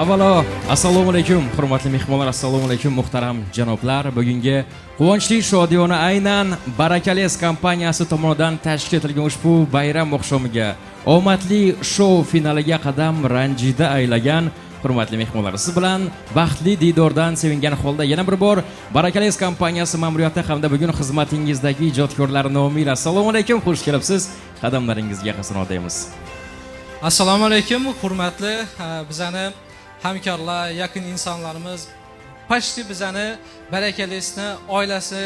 Avvalo, assalomu alaykum, hurmatli mehmonlar, assalomu alaykum, muhtaram janoblar. Bugungi quvonchli, shodiyona, aynan Barakales kompaniyasi tomonidan tashkil etilgan ushbu bayram oqshomiga, omadli shou finaliga qadam ranjida aylagan hurmatli mehmonlar, siz bilan baxtli diydordan sevingan holda yana bir bor Barakales kompaniyasi ma'muriyati hamda bugun xizmatingizdagi ijodkorlar nomiyle assalomu alaykum, xush kelibsiz, qadamlaringizga hasanot deymiz. Assalomu alaykum, hurmatli bizani hamkorlar, yaqin insonlarimiz, почти bizani Barakalesni oilasi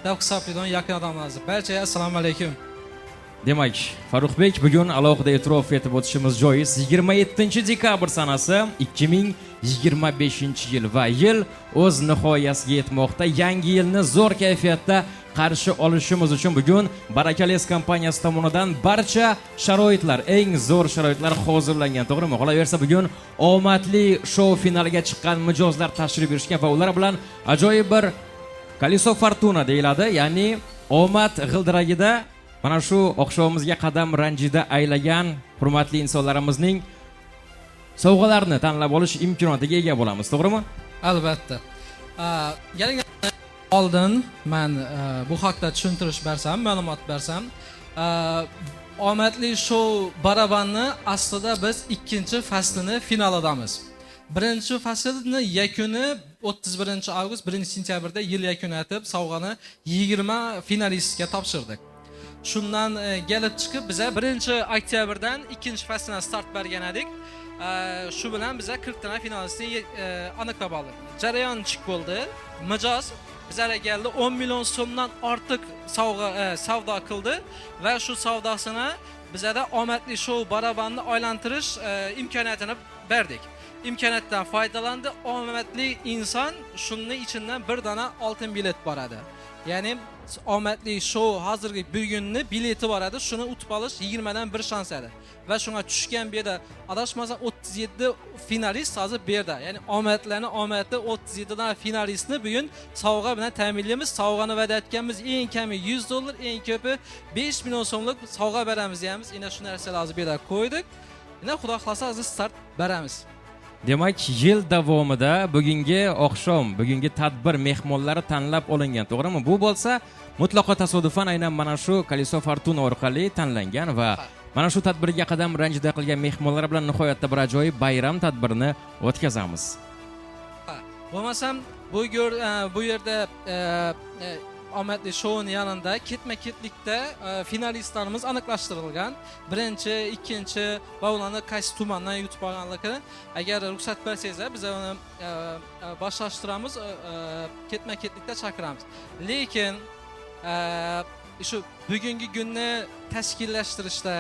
deb hisoblaydigan yaqin odamlarimiz. Barchaga assalomu alaykum. Demak, Farruxbek, bugun alohida e'tirof etib o'tishimiz joiz, 27 dekabr sanasi, 2025 yil va yil o'z nihoyasiga yetmoqda. Yangi yilni zo'r kayfiyatda qarshi olishimiz uchun bugun Barakales kompaniyasi tomonidan barcha sharoitlar, eng zo'r sharoitlar hozirlangan, to'g'rimi? Qolaversa, bugun omadli shou finaliga chiqqan mijozlar tashrif buyurishgan va ular bilan ajoyib bir "Колесо фортуна" deyiladi, ya'ni omad g'ildiragida mana shu oqshomimizga qadam ranjida aylagan hurmatli insonlarimizning sovg'alarini tanlab olish imkoniyatiga ega bo'lamiz, to'g'rimi? Albatta. Keling, oldin man bu haqda tushuntirish bersam, ma'lumot bersam. Omadli shou barabanni aslida biz ikkinchi faslini finalidamiz. Birinchi faslni yakuni 31 avgust, 1 sentyabrda yil yakuni etib, sovg'ani 20 finalistga topshirdik. Shundan kelib chiqib, biza 1 oktyabrdan ikkinchi faslina start bergan edik. Shu bilan biza 40 tana finalistni aniqlab oldik. Jarayon nechik bo'ldi? Mijoz bizlarga keldi, 10 million so'mdan ortiq sovg'a savdo qildi va shu savdosini bizada omadli shou barabanni aylantirish imkoniyatini berdik. Imkoniyatdan foydalandi. Omadli inson, shuni ichidan bir dona oltin bilet boradi. Ya'ni omadli shou hozirgi bugunni bileti bor edi. Shuni utib olish 20 dan bir shans edi. Va shunga tushgan bu yerda, adashmasam, 37 finalist hozir bu yerda. Ya'ni omadlarni omadi, 37 dan finalistni bugun sovg'a bilan ta'minlaymiz. Sovg'ani va'da etganmiz, eng kami 100 dollar, eng ko'pi 5 million so'mlik sovg'a beramiz deyamiz. Ina shu narsalarni hozir bu yerda qo'ydik. Ina, xudo xohlasa, hozir start beramiz. Demak, yil davomida bugungi oqshom, bugungi tadbir mehmonlari tanlab olingan, to'g'rimi? Bu bo'lsa mutlaqo tasodifan aynan mana shu "Колесо фортуна" orqali tanlangan va mana shu tadbirga qadam ranjida qilgan mehmonlar bilan nihoyatda bir ajoyib bayram tadbirini o'tkazamiz. Ha, bo'lmasam bu gör bu yerda omadli shouni yanında ketma ketlikda finalistlarimiz aniqlashtirilgan, birinchi, ikkinchi va ularni qaysi tumandan yutib olganligini, agar ruxsat bersangizlar, biz uni boshlashtiramiz, ketma ketlikda chaqiramiz. Lekin shu bugungi kunni tashkillashtirishda,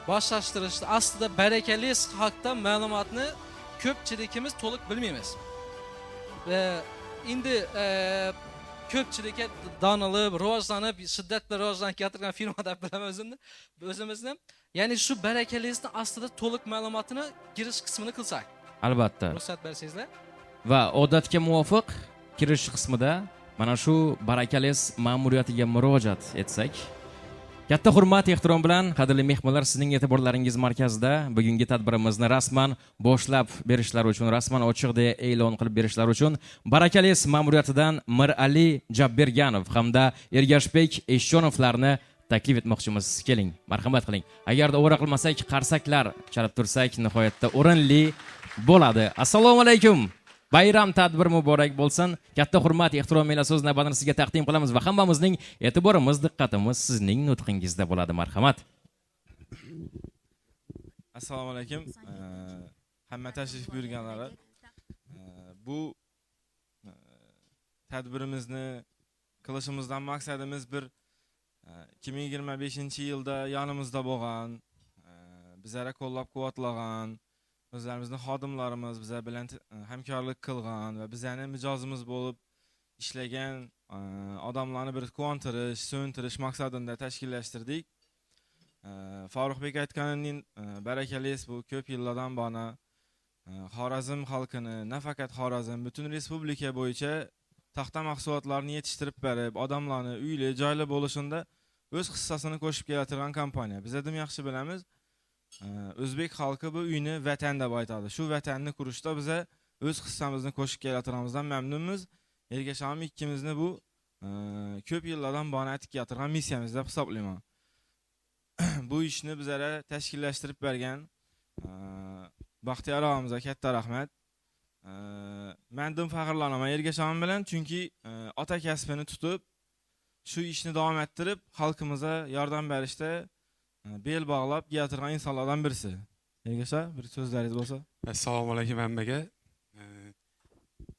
boshlashtirishda aslida Barakales haqida ma'lumotni ko'pchiligimiz to'liq bilmaymiz va endi ko'pchilikka donilib, rivojlanib, shiddat bilan rivojlanib kelayotgan firma deb bilaman o'zimni, o'zimizni. Ya'ni shu Barakalesni aslida to'liq ma'lumotini girish qismini qilsak, Albatta. ruxsat bersangizlar. Va odatga muvofiq kirish qismida mana shu Barakales ma'muriyatiga murojaat etsak. Katta hurmat, ehtirom bilan, qadrli mehmonlar, sizning e'tiborlaringiz markazida bugungi tadbirimizni rasman boshlab berishlari uchun, rasman ochiq deya e'lon qilib berishlari uchun Barakales ma'muriyatidan Mirali Jabberganov hamda Ergashbek Eshjonovlarni taklif etmoqchimiz. Keling, marhamat qiling. Agarda ovora qilmasak, qarsaklar chalib tursak, nihoyatda o'rinli bo'ladi. Assalomu alaykum. Bayram tadbir muborak bo'lsin. Katta hurmat, ehtirom ila so'z navbatini sizga taqdim qilamiz va hammamizning e'tiborimiz, diqqatimiz sizning nutqingizda bo'ladi. Marhamat. Assalomu alaykum. Hamma tashrif buyurganlar. Bu tadbirimizni qilishimizdan maqsadimiz bir 2025 yilda yonimizda bo'lgan, bizlarga qo'llab-quvvatlagan, o'zlarimizni xodimlarimiz bizlar bilan hamkorlik qilgan va bizlarni mijozimiz bo'lib ishlagan odamlarni bir quvontirish, suyuntirish maqsadida tashkillashtirdik. Farruxbek aytganidek, Barakales bu ko'p yillardan beri Xorazm xalqini, nafaqat Xorazm, butun respublika bo'yicha taxta mahsulotlarini yetishtirib berib, odamlarni uyli, joyli bo'lishida o'z hissasini qo'shib kelayotgan kompaniya. Biz ham yaxshi bilamiz. O'zbek xalqi bu uyni vatan deb aytadi. Shu vatanni qurishda biza o'z hissamizni qo'shib kelayotganimizdan mamnunmiz. Ergash agam ikkimizni bu ko'p yillardan beri aytib kelayotgan missiyamiz deb hisoblayman. Bu ishni bizlara tashkillashtirib bergan Baxtiyor og'amizga katta rahmat. Mendan faxrlanaman Ergash agam bilan, chunki ota kasbini tutib, shu ishni davom ettirib, xalqimizga yordam berishda bel bog'lab kelayotgan insonlardan birisi. Ergash aka, bir so'zlaringiz bo'lsa. Assalomu alaykum hammaga.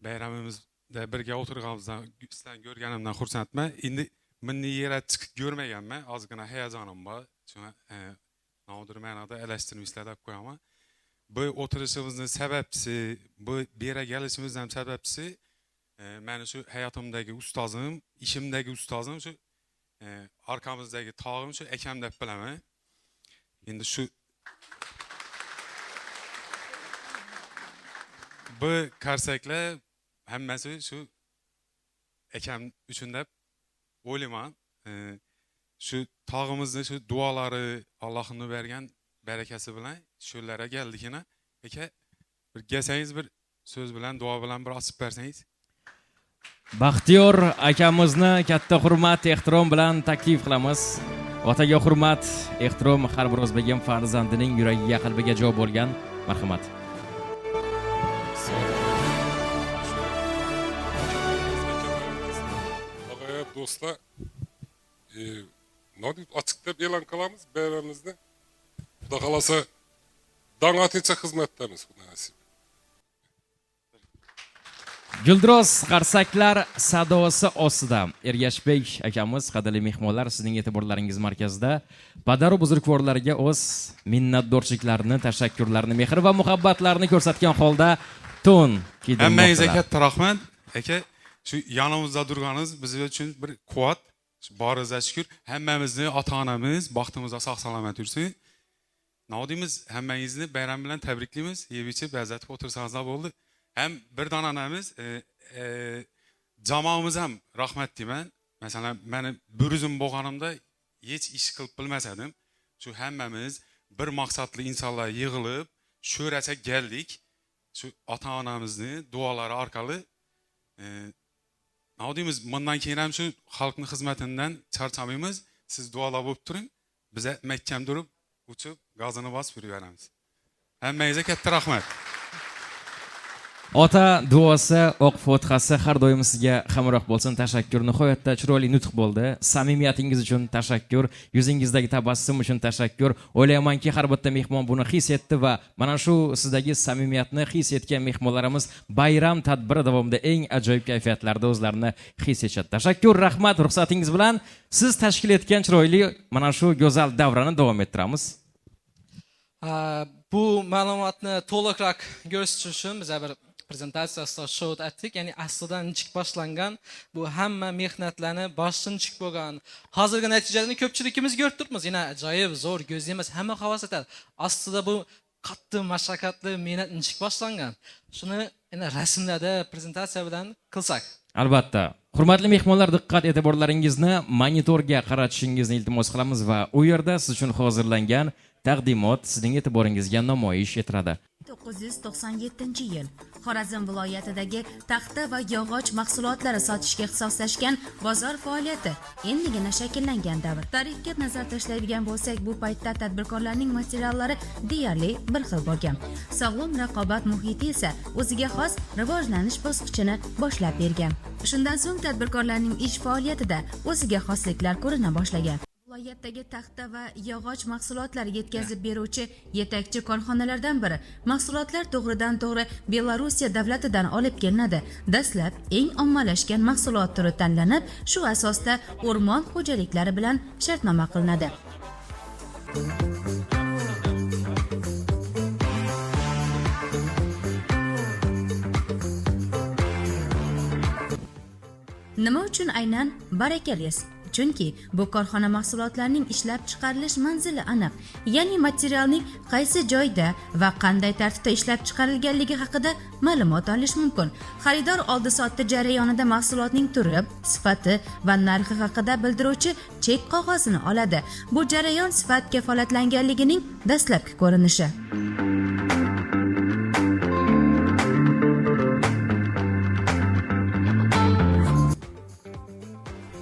Bayramimizda birga o'tirganimizdan, sizlarni ko'rganimdan xursandman. Endi bunday yerga chiqib ko'rmaganman, ozgina hayajonim bor. Shuni nodir ma'noda alashtirmaysizlar deb qo'yaman. Bu o'tirishimizning sababchisi, bu bu yerga kelishimizning ham sababchisi meni shu hayotimdagi ustozim, ishimdagi ustozim, shu orqamizdagi tog'im, shu akam deb bilaman. Endi shu bu qarsaklar hammasi shu akam uchun deb o'ylayman. Shu tog'imizni shu duolari, Allohning bergan barakasi bilan shularga keldikina. Aka, bir kelsangiz, bir so'z bilan, duo bilan bir ochib bersangiz. Baxtiyor akamizni katta hurmat, ehtirom bilan taklif qilamiz. Otaga hurmat, ehtirom har bir o'zbegim farzandining yuragiga, qalbiga joy bo'lgan. Marhamat. Ağaya, do'stlar, nima ochiq deb e'lon qilamiz bayramimizni. Xudo xohlasa, dong otguncha xizmatdamiz, xudo nasib. Guldiroz qarsaklar sadosi ostida Ergashbek akamiz, qadrli mehmonlar, sizning e'tiborlaringiz markazida padaru buzrukvorlarga o'z minnatdorchiliklarini, tashakkurlarini, mehr va muhabbatlarini ko'rsatgan holda to'n Hammangizga kiydirmoqdalar. Katta rahmat. Aka, shu yonimizda turganingiz biz uchun bir quvvat. Shu boringizga shukur. Hammamizni ota-onamiz baxtimizda sog' salomat yursin. Nima deymiz? Hammangizni bayram bilan tabriklaymiz. Yeb ichib, lazzatib o'tirsangizlar bo'ldi. Ham bir donanamiz, jamoamiz ham rahmat deyman. Masalan, meni bir o'zim bo'lganimda hech ish qilib bilmas edim. Shu hammamiz bir maqsadli insonlar yig'ilib, shu yerga keldik. Shu ota-onamizni duolari orqali nima deymiz, bundan keyin ham shu xalqning xizmatidan charchamaymiz. Siz duolar bo'lib turing, biza mahkam turib, uchib, gazini bosib yuraveramiz. Hammangizga katta rahmat. Ota duosi, oq fotihasi har doim sizga hamroh bo'lsin. Tashakkur. Nihoyatda chiroyli nutq bo'ldi. Samimiyatingiz uchun tashakkur, yuzingizdagi tabassum uchun tashakkur. O'ylaymanki, har bitta mehmon buni his etdi va mana shu sizdagi samimiyatni his etgan mehmonlarimiz bayram tadbiri davomida eng ajoyib kayfiyatlarda o'zlarini his etishadi. Tashakkur, rahmat. Ruxsatingiz bilan siz tashkil etgan chiroyli mana shu go'zal davrani davom ettiramiz. Bu ma'lumotni to'liqroq ko'rsatish uchun biza bir prezentatsiyasida shou etdik. Ya'ni aslida nechik boshlangan, bu hamma mehnatlarni boshdan nechik bo'lgan. Hozirgi natijalarni ko'pchiligimiz ko'rib turibmiz. Yana ajoyib, zo'r, ko'z emas, hamma havas etadi. Aslida bu qattiq mashaqqatli mehnat nechik boshlangan. Shuni yana rasmlarda prezentatsiya bilan qilsak. Albatta. Hurmatli mehmonlar, diqqat e'tiborlaringizni monitorga qaratishingizni iltimos qilamiz va u yerda siz uchun hozirlangan taqdimot sizning e'tiboringizga namoyish etiladi. 997-yil Xorazm viloyatidagi taxta va yog'och mahsulotlari sotishga ixtisoslashgan bozor faoliyati endigina shakllangan davr. Tarixga nazar tashlaydigan bo'lsak, bu paytda tadbirkorlarning materiallari deyarli bir xil bo'lgan. Sog'lom raqobat muhiti esa o'ziga xos rivojlanish bosqichini boshlab bergan. Shundan so'ng tadbirkorlarning ish faoliyatida o'ziga xosliklar ko'rina boshlagan. Viloyatdagi taxta va yog'och mahsulotlari yetkazib beruvchi yetakchi korxonalardan biri. Mahsulotlar to'g'ridan to'g'ri Belorussiya davlatidan olib kelinadi. Dastlab eng ommalashgan mahsulot turi tanlanib, shu asosda o'rmon xo'jaliklari bilan shartnoma qilinadi. Nima uchun aynan Barakales? Chunki bu korxona mahsulotlarining ishlab chiqarilish manzili aniq, ya'ni materialning qaysi joyda va qanday tartibda ishlab chiqarilganligi haqida ma'lumot olish mumkin. Xaridor oldi-sotdi jarayonida mahsulotning turi, sifati va narxi haqida bildiruvchi Chek qog'ozini oladi. Bu jarayon sifat kafolatlanganligining dastlabki ko'rinishi.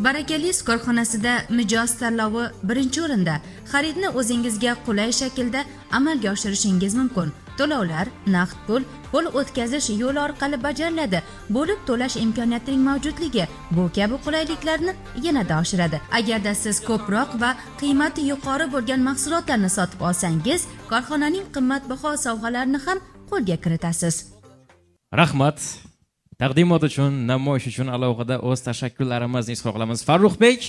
Barakalis korxonasida mijoz tanlovi birinchi o'rinda. Xaridni o'zingizga qulay shaklda amalga oshirishingiz mumkin. To'lovlar naqd pul, pul o'tkazish yo'li orqali bajariladi. Bo'lib to'lash imkoniyatining mavjudligi bu kabi qulayliklarni yanada oshiradi. Agarda siz ko'proq va qiymati yuqori bo'lgan mahsulotlarni sotib olsangiz, korxonaning qimmatbaho sovg'alarini ham qo'lga kiritasiz. Rahmat. Taqdimot uchun, namoyish uchun alohida o'z tashakkurlarimizni izhor qilamiz. Farruxbek,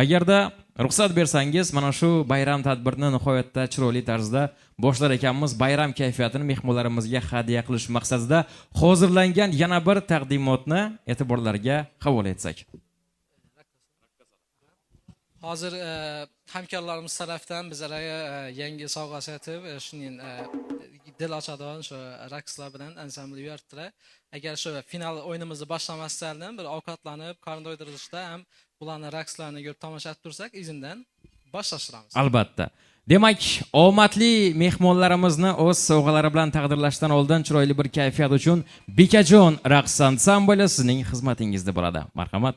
agarda ruxsat bersangiz, mana shu bayram tadbirini nihoyatda chiroyli tarzda boshlar ekanmiz. Bayram kayfiyatini mehmonlarimizga hadya qilish maqsadida hozirlangan yana bir taqdimotni e'tiborlarga havola etsak. Hozir hamkorlarimiz tarafdan bizlarga yangi sovg'a etib, shuning dil ochadigan shu raqslar bilan ansambl yubordilar. Agar shu final o'yinimizni boshlamasdan oldin bir ovqatlanib, qorin to'ydirishda ham bularni raqslarini ko'rib tomosha qilib tursak, izindan boshlashtiramiz. Albatta. Demak, omadli mehmonlarimizni o'z sovg'alari bilan taqdirlashdan oldin chiroyli bir kayfiyat uchun Bekajon raqs ansambli sizning xizmatingizda bo'ladi. Marhamat.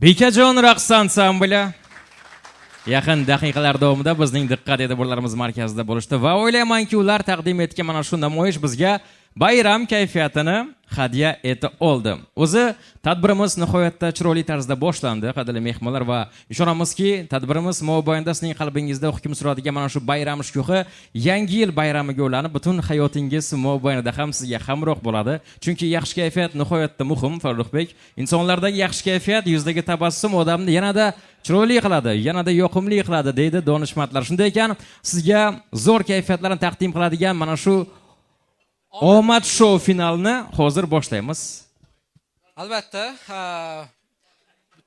Bekajon raqs ansambli yaqin daqiqalar davomida bizning diqqat e'tiborlarimiz markazida bo'lishdi va o'ylaymanki, ular taqdim etgan mana shu namoyish bizga bayram kayfiyatini hadya eta oldi. O'zi tadbirimiz nihoyatda chiroyli tarzda boshlandi, qadrli mehmonlar, va ishonamizki, tadbirimiz mobaynida sizning qalbingizda hukm suradigan mana shu bayram shukuhi yangi yil bayramiga ulanib, butun hayotingiz mobaynida ham sizga hamroh bo'ladi. Chunki yaxshi kayfiyat nihoyatda muhim, Farruxbek. Insonlardagi yaxshi kayfiyat, yuzdagi tabassum odamni yanada chiroyli qiladi, yanada yoqimli qiladi, deydi donishmandlar. Shunday ekan, sizga zo'r kayfiyatlarni taqdim qiladigan mana shu Omad shou finalini hozir boshlaymiz. Albatta, ha,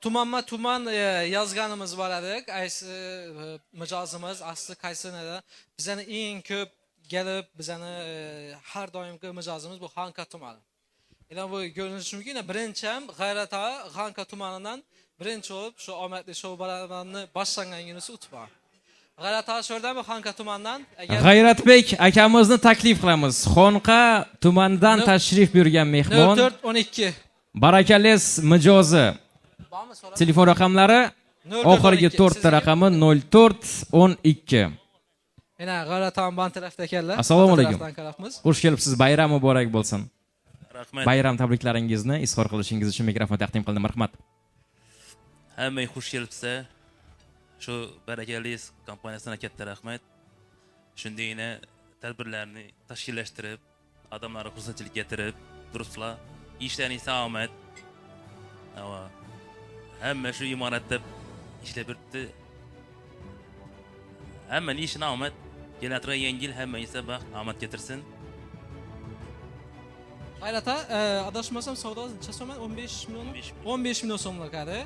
tumanma tuman yozganimiz bor edi. Qaysi mijozimiz asli qaysi neda bizani eng ko'p kelib, bizani har doimgi mijozimiz bu Xonqa tumani. Endi bu ko'rinishi mumkin. Birinchi ham G'ayrat aka Xonqa tumanidan birinchi bo'lib shu omadli shou barabamni boshlangan kunisi utib oldi. G'ayrat aka shu yerdami, Xonqa tumanidan? Agar G'ayratbek akamizni taklif qilamiz. Xonqa tumanidan tashrif buyurgan mehmon. 04 12. Barakales mijozi. Bormi so'rab? Telefon raqamlari 04 oxirgi 12. to'rtta Sizga? raqami 04 12. Mana G'ayrat aka ban tarafda ekanlar. Assalomu alaykum. Tarafdan qarabmiz. Xush kelibsiz, bayram muborak bo'lsin. Rahmat. Bayram tabriklaringizni izhor qilishingiz uchun mikrofon taqdim qildim. Marhamat. Hammaga xush kelibsiz. Shu Barakali kompaniyasiga katta rahmat. Shundayna tadbirlarni tashkillashtirib, odamlarga xursandchilik keltirib turibsizlar. Ishlaring salomat. Ava. Hamma shu imoratda ishlab yuribdi. Hammani ishini omad. Keladigan yangi yil hamma inson baxt, omad keltirsin. G'ayrat aka, adashmasam, savdo necha so'm? 15 million. 15 million. 15 million so'mlik edi.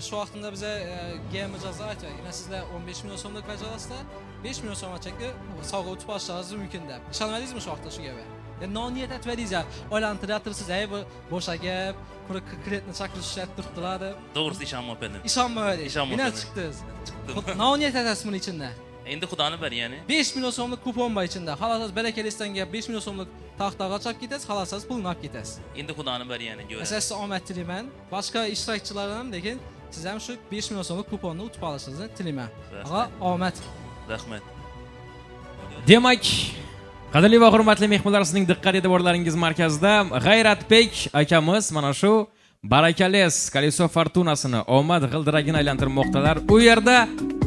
Shu vaqtida biza G mijozlar aytdi, sizlar 15 million so'mlik bajarasizlar, 5 million so'mgacha sovg'a utib olishingiz mumkin deb. Ishonmadingizmi shu vaqtda shu gapga? Ya noniyat aytmadingiz, ya aylantiryapsiz, ey bu bo'sh gap, quruq kreditni chaqirishib turibdilar deb. To'g'risi, ishonmayapman. Ishonmadingiz. Ishonmadim. Yana chiqdingiz. Chiqdim. Noniyat aytasiz buni ichida. Endi Xudoni bir ya'ni. 5 million so'mlik kupon bor ichida. Xohlasangiz Barakalisdan 5 million so'mlik taxtaga olib ketasiz, xohlasangiz pulni olib ketasiz. Endi Xudoni bir ya'ni ko'ramiz. Masalan, sizga omad tilayman. Boshqa ishtirokchilar ham, lekin siz ham shu 5 million so'mlik kuponni utib olishingizni tilayman. Rahmat. Ag'a, omad. Rahmat. Demak, qadrli va hurmatli mehmonlar, sizning diqqat e'tiborlaringiz markazida G'ayratbek akamiz mana shu Barakales Колесо Fortunasini, omad g'ildiragini aylantirmoqdalar. U yerda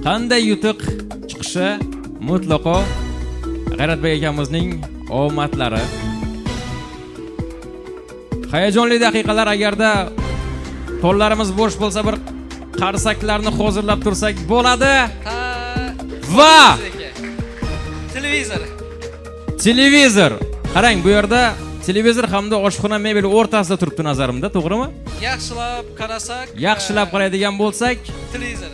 qanday yutuq chiqishi mutlaqo G'ayratbek akamizning omadlari. Hayajonli daqiqalar. Agarda qo'llarimiz bo'sh bo'lsa, bir qarsaklarni hozirlab tursak bo'ladi. Ta Va televizor. Televizor. Qarang, bu yerda televizor hamda oshxona mebeli o'rtasida turibdi nazarimda, to'g'rimi? Yaxshilab qarasak, Yaxshilab qaraydigan bo'lsak, televizor.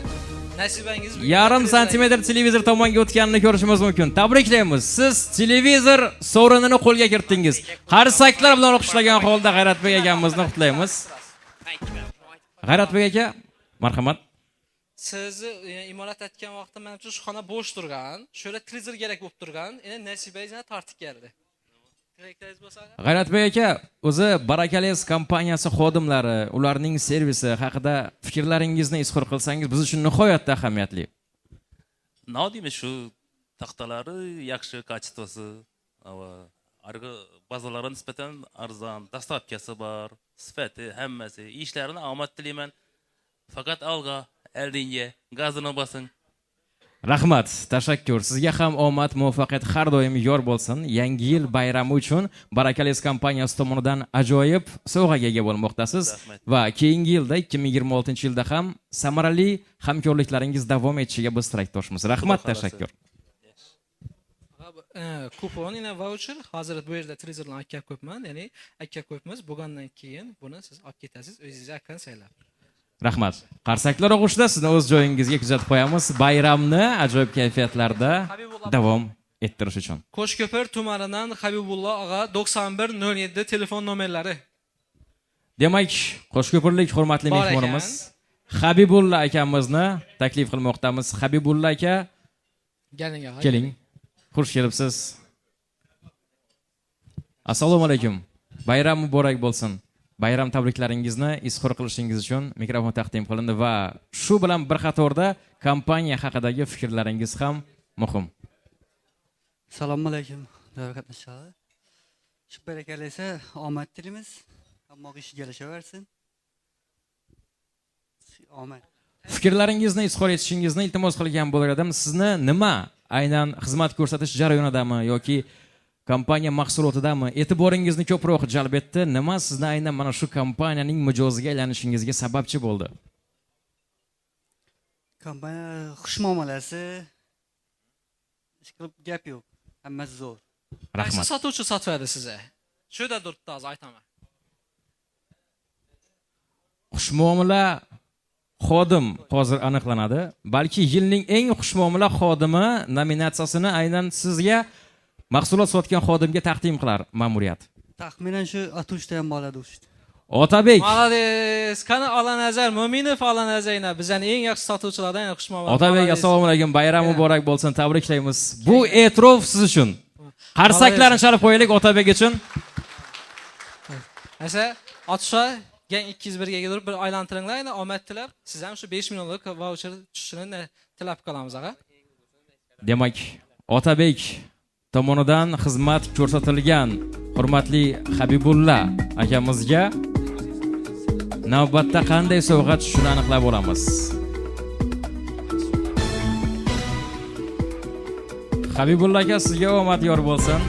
Nasibangiz bugun yarim televizor. Santimetr televizor tomonga o'tganini ko'rishimiz mumkin. Tabriklaymiz. Siz televizor sovrinini qo'lga kiritdingiz. Qarsaklar bilan olqishlagan holda G'ayratbek akamizni qutlaymiz. G'ayratbek aka, marhamat. Sizni imorat aytgan vaqtda manimcha shu xona bo'sh turgan. Shu yerda televizor kerak bo'lib turgan. Endi nasibangiz yana tortib keldi. Tilaklaringiz bo'lsa. G'ayratbek aka, o'zi Barakales kompaniyasi xodimlari, ularning servisi haqida fikrlaringizni izhor qilsangiz, biz uchun nihoyatda ahamiyatli. Nima deymiz, shu taxtalari yaxshi, качество si va argi bozorlarga nisbatan arzon, доставка si bor, sifati, hammasi. Ishlarini omad tilayman. Faqat olg'a, oldinga, gazini bosing. Rahmat, tashakkur. Sizga ham omad, muvaffaqiyat har doim yor bo'lsin. Yangi yil bayrami uchun Barakales kompaniyasi tomonidan ajoyib sovg'aga ega bo'lmoqdasiz Rahmat. Va keyingi yilda, 2026-yilda ham samarali hamkorliklaringiz davom etishiga biz tilakdoshmiz. Rahmat, Xudo xohlasa. tashakkur. Kupon, yana voucher. Hozir bu yerda televizordan olib kelib qo'yibman, ya'ni olib kelib qo'yibmiz. Bo'lgandan keyin buni siz olib ketasiz, o'zingizga haqqini saylab. Rahmat. Qarsaklar og'ushida sizni o'z joyingizga kuzatib qo'yamiz. Bayramni ajoyib kayfiyatlarda davom ettirish uchun. Qo'shko'pir tumanidan Habibullo og'a, 91 07 telefon nomerlari. Demak, Qo'shko'pirlik hurmatli Bor mehmonimiz Habibulla akamizni taklif qilmoqdamiz. Habibulla aka, Keling, og'a. Keling. Xush kelibsiz. Assalomu alaykum. Bayram muborak bo'lsin. Bayram tabriklaringizni izhor qilishingiz uchun mikrofon taqdim qilindi va shu bilan bir qatorda kompaniya haqidagi fikrlaringiz ham muhim. Assalomu alaykum, davra qatnashchilari. Shu barakali esa omad tilaymiz. Hamma ishi kelishaversin. Omad. Fikrlaringizni izhor etishingizni iltimos qilgan bo'lar edim. Sizni nima aynan xizmat ko'rsatish jarayonidami yoki kompaniya mahsulotidami e'tiboringizni ko'proq jalb etdi? Nima sizni aynan mana shu kompaniyaning mijoziga aylanishingizga sababchi bo'ldi? Kompaniya xushmuomalasi, ish qilib gap yo'q. Hammasi zo'r. Qaysi Rahmat. sotuvchi sotadi sizga? Shu yerda turibdi hozir aytaman. Xushmuomala xodim hozir aniqlanadi. Balki yilning eng xushmuomala xodimi nominatsiyasini aynan sizga, mahsulot sotgan xodimga taqdim qilar ma'muriyat. Taxminan shu Atushda ham bo'ladi o'sha. Otabek. Молодец. Qani Olanazar Mo'minov, Olanazar bizning eng yaxshi sotuvchilardan, eng xushmuomala. Otabek, Молодец. assalomu alaykum. Bayram muborak bo'lsin. Tabriklaymiz. Bu e'tirof siz uchun. Qarsaklarni chalib qo'yaylik Otabek uchun. Asa Otusha gang 201 ga kelib bir aylantiringlar, endi omad tilab, siz ham shu 5 millionlik vaucher tushishini tilab qolamiz, ag'a. Demak, Otabek tomonidan xizmat ko'rsatilgan hurmatli Habibulla akamizga navbatda qanday sovg'a tushishini aniqlab olamiz. Habibulla aka, sizga omad yor bo'lsin.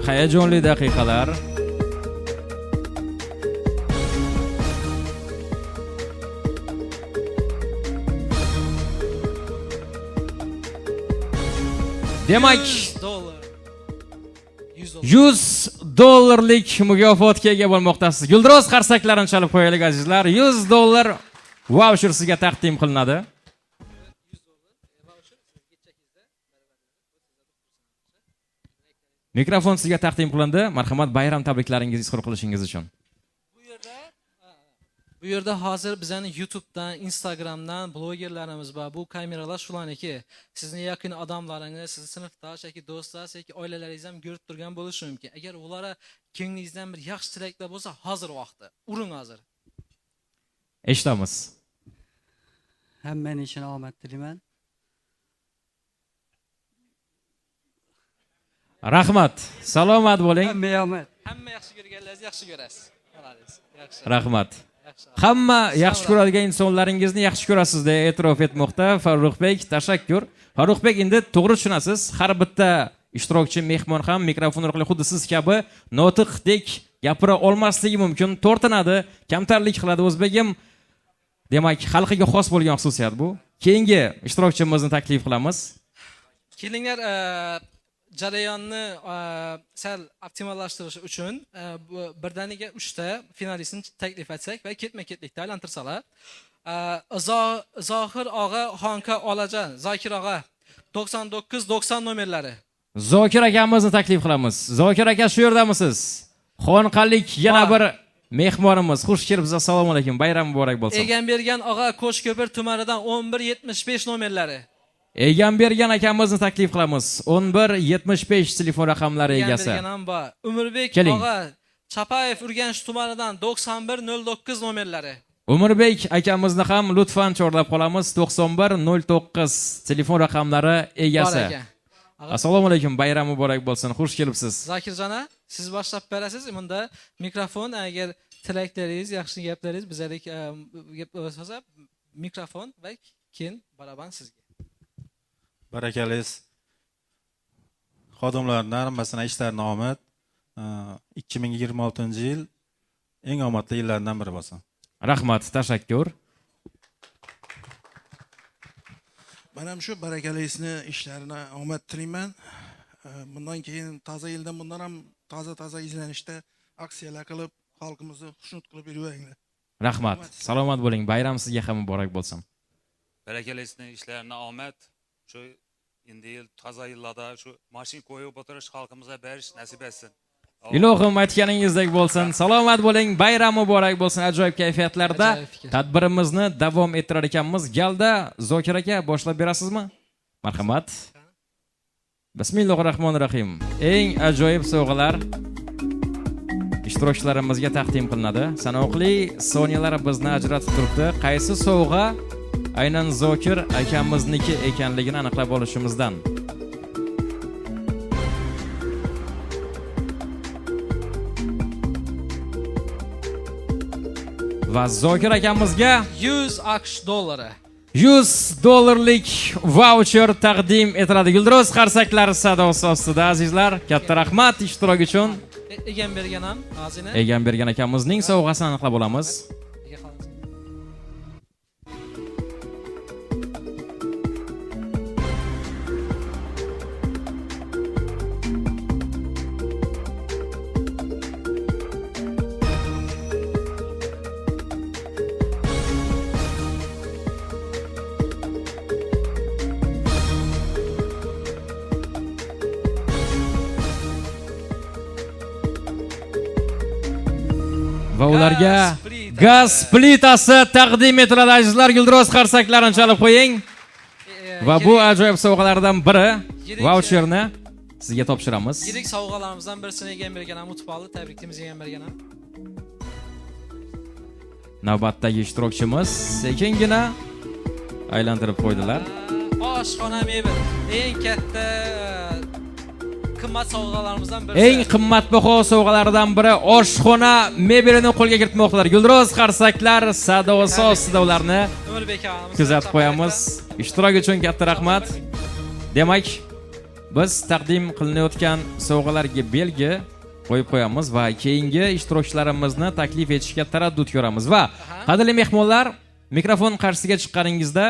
Hayajonli daqiqalar. Demak, 100 dollar. 100 dollar. 100 dollarlik mukofotga ega bo'lmoqdasiz. Guldiroz qarsaklarini chalib qo'yaylik, azizlar. 100 dollar vaucher sizga taqdim qilinadi. Mikrofon sizga taqdim qilindi. Marhamat, bayram tabriklaringizni izhor qilishingiz uchun. Bu yerda hozir bizani YouTube'dan, Instagramdan blogerlarimiz bor. Bu kameralar shularniki. Sizni yaqin odamlaringiz, sizni sinfdosh yoki do'stlar yoki oilalaringiz ham ko'rib turgan bo'lishi mumkin. Agar ularga ko'nglingizdan bir yaxshi tilaklar bo'lsa, hozir vaqti. Uring hozir. Eshitamiz. Hammani ishini omad tilayman. Rahmat. Salomat bo'ling. Hammaga omad. Hamma yaxshi ko'rganlaringizni yaxshi ko'rasiz. Молодец. Yaxshi. Rahmat. Yaxshi. Hamma yaxshi ko'radigan insonlaringizni yaxshi ko'rasiz deya e'tirof etmoqda Farruxbek. Tashakkur. Farruxbek, endi to'g'ri tushunasiz. Har bitta ishtirokchi mehmon ham mikrofon orqali xuddi siz kabi notiqdek gapira olmasligi mumkin. Tortinadi, kamtarlik qiladi o'zbegim. Demak, xalqiga xos bo'lgan xususiyat bu. Keyingi ishtirokchimizni taklif qilamiz. Kelinglar, jarayonni sal optimallashtirish uchun bu birdaniga uchta finalistni taklif etsak va ketma-ketlikda aylantirsalar. Zohir og'a, Xonqa Olajan, Zokir og'a 99 90 nomerlari. Zokir akamizni taklif qilamiz. Zokir aka, shu yerdamisiz? Xonqalik yana Bor. bir mehmonimiz. Xush kelibsiz. Assalomu alaykum. Bayram muborak bo'lsin. Egambergan og'a, Qo'shko'pir tumanidan 11 75 nomerlari. Egambergan akamizni taklif qilamiz. 11 75 telefon raqamlari egasi. Egambergan ham bor. Umurbek Keling. og'a, Chapayev Urganch tumanidan 91 09 nomerlari. Umurbek akamizni ham lutfan chorlab qolamiz. 91 09 telefon raqamlari Bor egasi. ekan. Ag'a, Assalomu alaykum. Bayram muborak bo'lsin. Xush kelibsiz. Zakirjon a, siz boshlab berasiz. Bunda mikrofon, agar tilaklaringiz, yaxshi gaplaringiz bizalik gap bo'lsa, mikrofon va keyin baraban sizga. Barakaliz xodimlarni hammasini ishlarini omad. 2026-yil eng omadli yillardan biri bo'lsin. Rahmat, tashakkur. Man ham shu Barakalisni ishlarini omad tilayman. Bundan keyin toza yilda bundan ham toza toza izlanishda aksiyalar qilib, xalqimizni xushnud qilib yuraveringlar. Rahmat. Salomat bo'ling. Bayram sizga ham muborak bo'lsin. Barakalisning ishlarini omad. Shu endi yil toza yillarda shu mashin qo'yib o'tirish xalqimizga berish nasib etsin. Ilohim, aytganingizdek bo'lsin. Salomat bo'ling. Bayram muborak bo'lsin. Ajoyib kayfiyatlarda Ajoyib fikr. tadbirimizni davom ettirar ekanmiz. Galda Zokir aka boshlab berasizmi? Marhamat. Bismillahirrohmanirrohim. Eng ajoyib sovg'alar ishtirokchilarimizga taqdim qilinadi. Sanoqli soniyalar bizni ajratib turibdi. Qaysi sovg'a aynan Zokir akamizniki ekanligini aniqlab olishimizdan. Va Zokir akamizga 100 AQSh dollari. 100 dollarlik voucher taqdim etiladi. Guldiroz qarsaklar sadosi ostida azizlar, katta rahmat ishtirok uchun. Egam bergan ham ozgina. Egam bergan akamizning sovg'asini aniqlab olamiz. Va ularga gaz plitasi taqdim etiladi azizlar. Guldiroz qarsaklarini chalib qo'ying. Va bu ajoyib sovg'alardan biri voucherni sizga topshiramiz. Yirik sovg'alarimizdan birisini egam bergan ham yutib oldi. Tabriklaymiz egam bergan ham. Navbatdagi ishtirokchimiz sekingina aylantirib qo'ydilar. Oshxona mebel eng katta qimmat sovg'alarimizdan biri. Eng qimmatbaho sovg'alardan biri oshxona mebelini qo'lga kiritmoqdalar. Guldiroz qarsaklar sadosi ostida ularni kuzatib qo'yamiz. Ishtirok uchun katta rahmat. Demak, biz taqdim qilinayotgan sovg'alarga belgi qo'yib qo'yamiz va keyingi ishtirokchilarimizni taklif etishga taraddud ko'ramiz. Va qadrli mehmonlar, mikrofon qarshisiga chiqqaningizda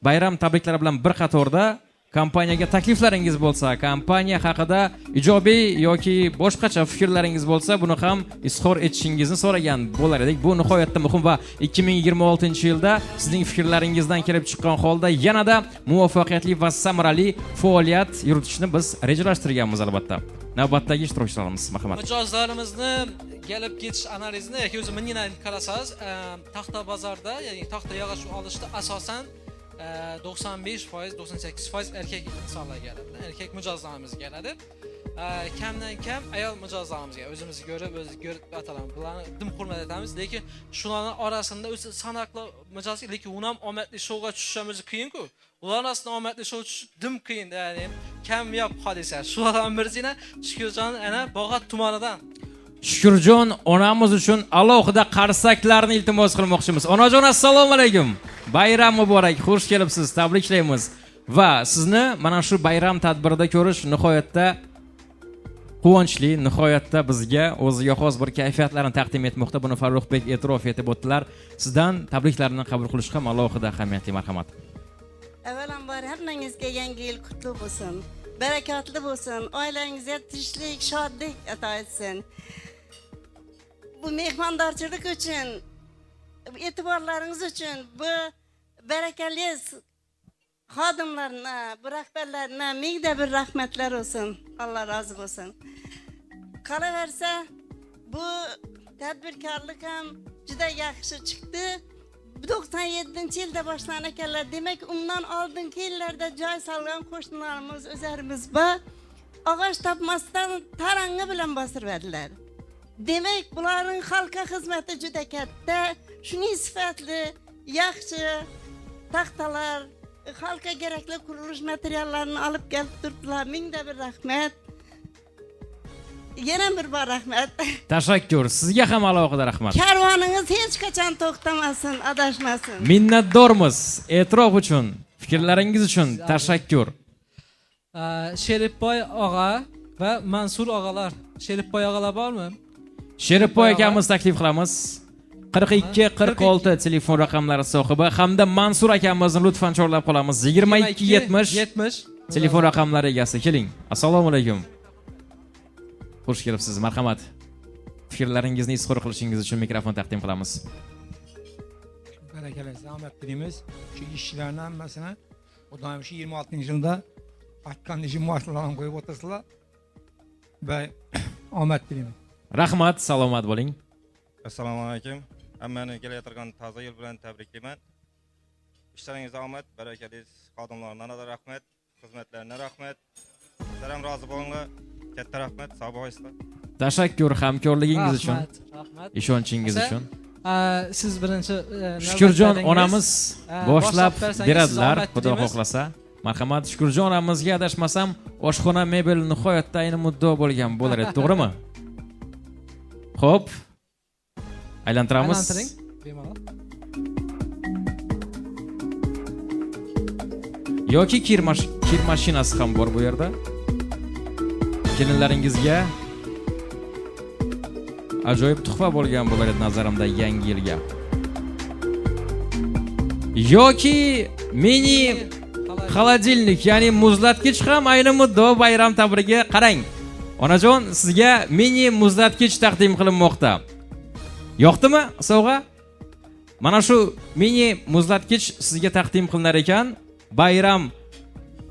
bayram tabriklari bilan bir qatorda kompaniyaga takliflaringiz bo'lsa, kompaniya haqida ijobiy yoki boshqacha fikrlaringiz bo'lsa, buni ham izhor etishingizni so'ragan bo'lar edik. Bu nihoyatda muhim va 2026-yilda sizning fikrlaringizdan kelib chiqqan holda yanada muvaffaqiyatli va samarali faoliyat yuritishni biz rejalashtirganmiz albatta. Navbatdagi ishtirokchilarimiz, marhamat. Mijozlarimizni kelib ketish analizini yoki o'zi mingina qarasangiz, taxta bozorda, ya'ni taxta yog'och olishda asosan 95%, 98% erkak insonlar keladi. Erkak mijozlarimiz keladi. Kamdan kam ayol mijozlarimizga o'zimiz ko'rib, o'zi ko'rib atalamiz. Bularni dim hurmat etamiz, lekin shularning orasida o'zi sanoqli mijoz, lekin uni ham omadli shouga tushish ham o'zi qiyin-ku. Ular orasida omadli shou tushish dim qiyin, ya'ni kamyob hodisa. Shulardan birisini Shukurjon ana Bog'ot tumanidan. Shukurjon onamiz uchun alohida qarsaklarni iltimos qilmoqchimiz. Onajon, assalomu alaykum. Bayram muborak, xush kelibsiz, tabriklaymiz. Va sizni mana shu bayram tadbirida ko'rish nihoyatda quvonchli, nihoyatda bizga o'ziga xos bir kayfiyatlarni taqdim etmoqda. Buni Farruxbek e'tirof etib o'tdilar. Sizdan tabriklarni qabul qilish ham alohida ahamiyatli, marhamat. Avvalambor hammangizga yangi yil qutlug' bo'lsin, barakotli bo'lsin, oilangizga tinchlik, shodlik ato etsin. Bu mehmondorchilik uchun, e'tiborlaringiz uchun, bu barakali xodimlarına, bu rahbarlarına mingda bir rahmatlar olsun. Alloh rozi bo'lsin. Qolaversa, bu tadbirkorlik ham juda yaxshi chiqdi. 97-yilda boshlagan ekanlar. Demak, undan oldingi yillarda joy solgan qo'shnilarimiz, o'zlarimiz bor. Og'och topmasdan tarang'i bilan bostiradilar. Demak, bularning xalqqa xizmati juda katta. Shuning sifatli, yaxshi taxtalar, xalqqa kerakli qurilish materiallarini olib kelib turibdilar. Mingda bir rahmat. Yana bir bor rahmat. Tashakkur. Sizga ham alohida rahmat. Karvoningiz hech qachon to'xtamasin, adashmasin. Minnatdormiz. E'tirof uchun, fikrlaringiz uchun tashakkur. Sherifboy og'a va Mansur og'alar. Sherifboy og'alar bormi? Sherifboy akamiz taklif qilamiz. 42 46 telefon raqamlari sohibi hamda Mansur akamizni lutfan chorlab qolamiz. 22 70 telefon raqamlari egasi. Keling. Assalomu alaykum. Xush kelibsiz, marhamat. Fikrlaringizni izhor qilishingiz uchun mikrofon taqdim qilamiz. Barakali, omad tilaymiz. Shu ishchilarning hammasini Xudoyim shu 26-yilda aytgan ishi maoshlarni qo'yib o'tirsizlar. Va omad tilaymiz. Rahmat, salomat bo'ling. Assalomu alaykum. Hammani kelayotgan toza yil bilan tabriklayman. Ishlaringizga omad, barakali, xodimlarga da rahmat, xizmatlarına rahmat. Sizlar ham rozi bo'linglar. Katta rahmat, sog' bo'lasizlar. Tashakkur hamkorligingiz uchun. Rahmat, rahmat. Ishonchingiz Asa, uchun. Siz birinchi Shukurjon navbatdadingiz. onamiz boshlab bersangiz, beradilar, siz omad Xudo tilaymiz. xohlasa. Marhamat, Shukurjon onamizga adashmasam oshxona mebel nihoyatda ayni muddao bo'lgan bo'lar edi, to'g'rimi? Xo'p. Aylantiramiz. Aylantiring, bemalol. Yoki kir mashinasi ham bor bu yerda. Kelinlaringizga ajoyib tuhfa bo'lgan bo'lar edi nazarimda yangi yilga. Yoki mini холодильник, ya'ni muzlatgich ham ayni muddao bayram tabrigi. Qarang. Onajon, sizga mini muzlatgich taqdim qilinmoqda. Yoqdimi sovg'a? Mana shu mini muzlatgich sizga taqdim qilinar ekan. Bayram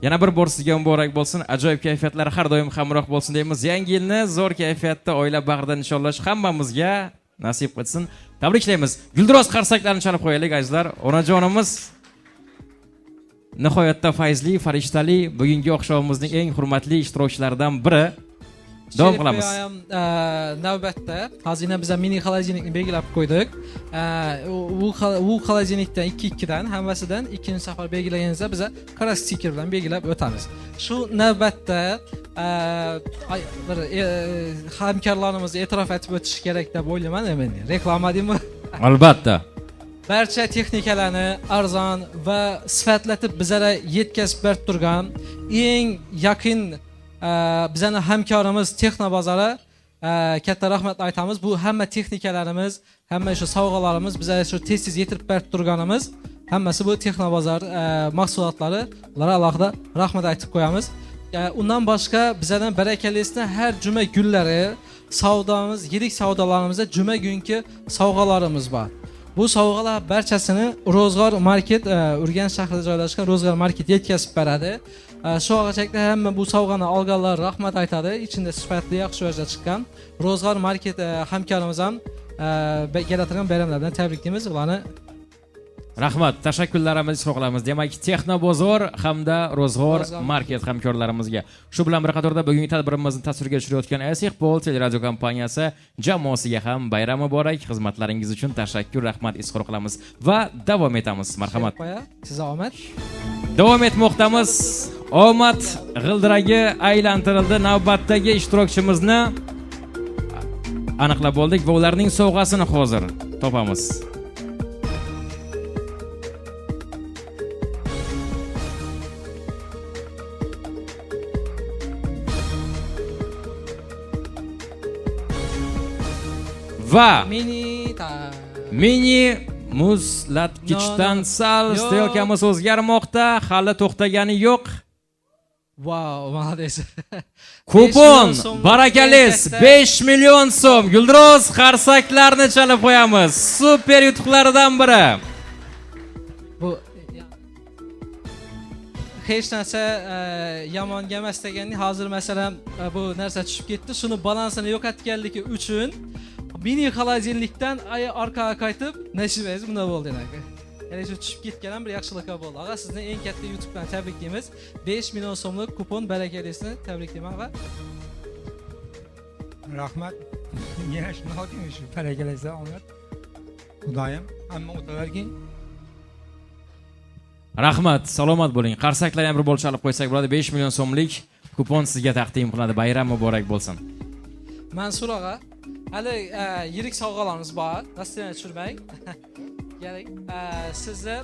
yana bir bor sizga muborak bo'lsin. Ajoyib kayfiyatlar har doim hamroh bo'lsin deymiz. Yangi yilni zo'r kayfiyatda oila bag'rida nishonlash hammamizga nasib qilsin. Tabriklaymiz. Guldiroz qarsaklarni chalib qo'yaylik azizlar. Onajonimiz nihoyatda fayzli, farishtali, bugungi oqshomimizning eng hurmatli ishtirokchilaridan biri. Davom qilamiz. Sherif navbatda hozirgina biz mini холодильникni belgilab qo'ydik. U холодильникdan 2-2dan hammasidan ikkinchi safar belgilaganimizda biz qora stiker bilan belgilab o'tamiz. Shu navbatda bir hamkorlarimizni e'tirof etib o'tish kerak deb o'ylayman endi. Reklama deymi? Albatta. Barcha texnikalarni arzon va sifatlatib bizlarga yetkazib berib turgan eng yaqin bizani hamkorimiz Texnobozorga katta rahmat aytamiz. Bu hamma texnikalarimiz, hamma shu sovg'alarimiz bizlarga shu tez-tez yetirib berib turganimiz, hammasi bu Texnobozor mahsulotlari. Ularga alohida rahmat aytib qo'yamiz. Undan boshqa bizlardan barakalisini har juma kunlari savdomiz, yirik savdolarimizda juma kungi sovg'alarimiz bor. Bu sovg'alar barchasini Ro'zg'or market, Urganch shahrida joylashgan Ro'zg'or market yetkazib beradi. Shu og'achakda hamma bu sovg'ani olganlar rahmat aytadi. Ichida sifatli, yaxshi o'rja chiqqan. Ro'zg'or market hamkorimiz ham keladigan bayramlar bilan tabriklaymiz ularni. Rahmat, tashakkurlarimizni izhor qilamiz. Demak, Texnobozor hamda Ro'zg'or Ro'zg'or market hamkorlarimizga. Shu bilan bir qatorda bugungi tadbirimizni tasvirga tushirayotgan Esiqbol teleradio kompaniyasi jamoasiga ham bayram muborak. Xizmatlaringiz uchun tashakkur, rahmat izhor qilamiz va davom etamiz. Marhamat. Qo'ya, sizga omad. Davom etmoqdamiz. Omad g'ildiragi aylantirildi. Navbatdagi ishtirokchimizni aniqlab oldik va ularning sovg'asini hozir topamiz. Va mini ta mini muzlatgichdan No, no, no. sal Yo'q. strelkamiz o'zgarmoqda, hali to'xtagani yo'q. Vau, молодец. Kupon, 5 million so'm barakaliz, katta. 5 million so'm. Guldiroz qarsaklarni chalib qo'yamiz. Super yutuqlardan biri. Bu hech narsa yomonga emas deganlik. Hozir masalan, bu narsa tushib ketdi. Shuni balansini yo'qotganligi uchun mini холодильникdan ay orqaga qaytib nasibangiz bunday bo'ldi demak. Ya'ni shu tushib ketgan ham bir yaxshilik bo'ldi. Og'a, sizni eng katta yutuq bilan tabriklaymiz. 5 million so'mlik kupon barakalisini tabriklayman og'a. Rahmat. Yana shuni oldim, shu barakalisi omad. Xudoyim hamma o'talarki. Rahmat, salomat bo'ling. Qarsaklar ham bir bor chalib qo'ysak bo'ladi. 5 million so'mlik kupon sizga taqdim qilinadi. Bayram muborak bo'lsin. Mansur og'a, hali yirik sovg'alarimiz bor. Rasmini tushirmang. Keling, sizni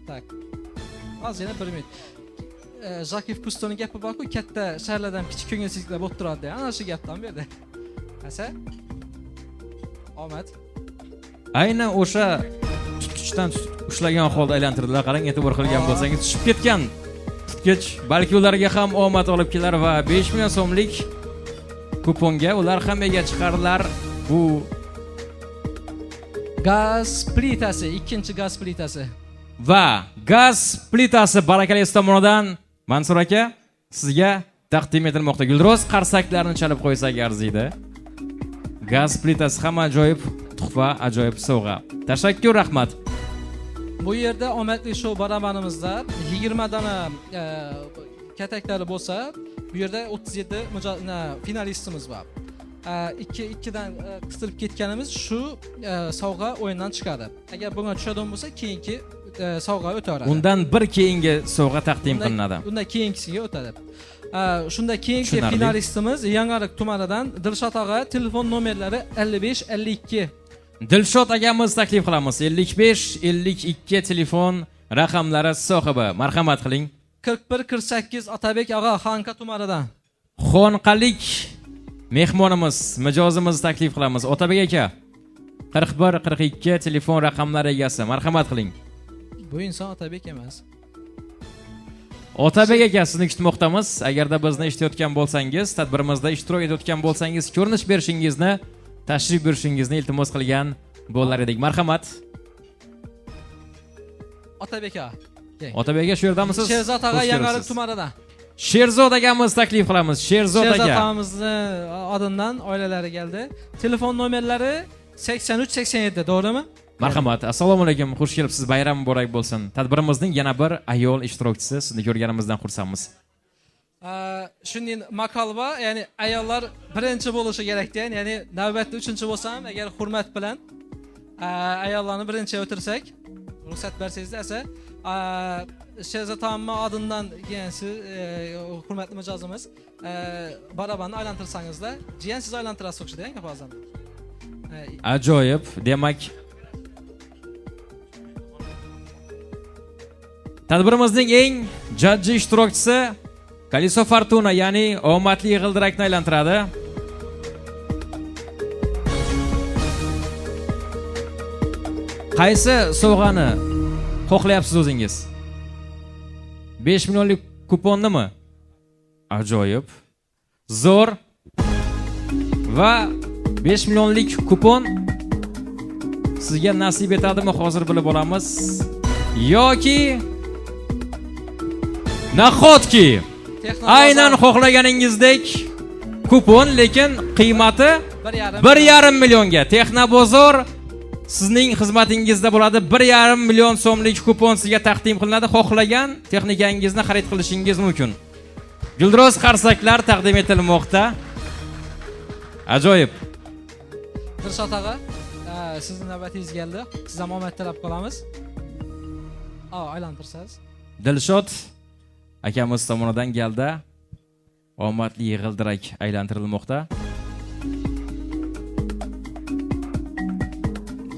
tak. Ozgina bir minut. Jakov Kustoning gapi bor-ku, katta shaharlardan kichik ko'ngilsizliklar bo'lib turadi degan. Ana shu gapdan bu yerda. Asa. Omad. Aynan o'sha tutqichdan ushlagan holda aylantirdilar. Qarang, e'tibor qilgan bo'lsangiz, tushib ketgan tutqich balki ularga ham omad olib kelar va 5 million so'mlik kuponga ular ham ega chiqarlar. Bu gaz plitasi, ikkinchi gaz plitasi. Va gaz plitasi barakali tomonidan Mansur aka sizga taqdim etilmoqda. Gulroz qarsaklarni chalib qo'ysak arziydi. Gaz plitasi ham ajoyib tuhfa, ajoyib sovg'a. Tashakkur, rahmat. Bu yerda omadli shou barabanimizda 20 dona Kataklari bo'lsa, bu yerda 37 finalistimiz bor. 2-2dan qistirib ketganimiz shu sovg'a o'yindan chiqadi. Agar bunga tushadigan bo'lsa, keyingi sovg'a o'taveradi. Undan bir keyingi sovg'a taqdim qilinadi. Undan keyingisiga o'tadi. Shunda keyingi finalistimiz Yangiariq tumanidan Dilshod og'a, telefon nomerlari 55 52. Dilshod akamiz taklif qilamiz. 55 52 telefon raqamlari sohibi. Marhamat qiling. 41 48 Otabek og'a, Xonqa tumanidan. Xonqalik mehmonimiz, mijozimiz taklif qilamiz. Otabek aka, 41 42 telefon raqamlari egasi. Marhamat qiling. Bu inson Otabek emas. Otabek aka, sizni kutmoqdamiz. Agarda bizni eshitayotgan bo'lsangiz, tadbirimizda ishtirok etayotgan bo'lsangiz, ko'rinish berishingizni, tashrif buyurishingizni iltimos qilgan bo'lar edik. Marhamat. Otabek aka. Otabek aka, shu yerdamisiz? Sherzod og'a, Yangiariq tumanidan. Sherzod akamiz taklif qilamiz. Sherzod aka. Sherzod akamizni oldindan oilalari keldi. Telefon nomerlari 83 87, to'g'rimi? Marhamat. Assalomu alaykum. Xush kelibsiz. Bayram muborak bo'lsin. Tadbirimizning yana bir ayol ishtirokchisi, sizni ko'rganimizdan xursandmiz. Shunday maqol bor, ya'ni ayollar birinchi bo'lishi kerak degan, ya'ni navbatda uchinchi bo'lsam, agar hurmat bilan ayollarni birinchi o'tirsak, ruxsat bersangiz esa, Sherzod og'amni oldindan kelgan hurmatli mijozimiz, barabanni aylantirsangizlar, jiyan siz aylantirasiz o'xshaydi, ba'zan. Ajoyib. Demak, tadbirimizning eng jajji ishtirokchisi Kaliso Fortuna, ya'ni omadli g'ildirakni aylantiradi. Qaysi sovg'ani xohlayapsiz o'zingiz? 5 millionlik kuponnimi? Ajoyib. Zo'r. Va 5 millionlik kupon sizga nasib etadimi hozir bilib olamiz. Yoki nahotki aynan xohlaganingizdek kupon, lekin qiymati 1,5 millionga. Texnobozor sizning xizmatingizda bo'ladi. 1,5 million so'mlik kupon sizga taqdim qilinadi. Xohlagan texnikangizni xarid qilishingiz mumkin. Guldiroz qarsaklar taqdim etilmoqda. Ajoyib. Dilshod og'a, sizning navbatingiz keldi. Siz ham omad tilab qolamiz. Aylantirsangiz. Dilshod akamiz tomonidan galda omadli g'ildirak aylantirilmoqda.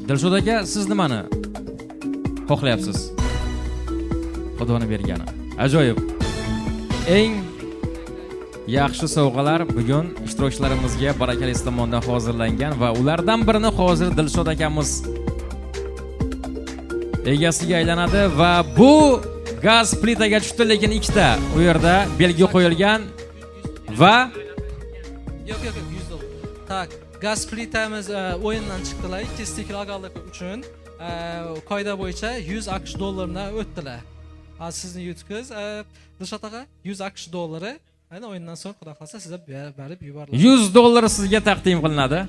Dilshod aka, siz nimani xohlayapsiz? Xudoni bergani. Ajoyib. Eng yaxshi sovg'alar bugun ishtirokchilarimizga Barakali tomonidan hozirlangan va ulardan birini hozir Dilshod akamiz egasiga aylanadi va bu gaz plitaga tushdi, lekin ikkita u yerda belgi qo'yilgan va yo'q, yo'q, yo'q, $100. Tak, gaz plitamiz o'yindan chiqdilar. Ikki stikl olganligi uchun qoida bo'yicha 100 AQSh dollarini o'tdilar. Sizni yutqiz, Dilshod aka, 100 AQSh dollari aynan o'yindan so'ng xudo xolasa sizga berib yuboriladi. $100 sizga taqdim qilinadi.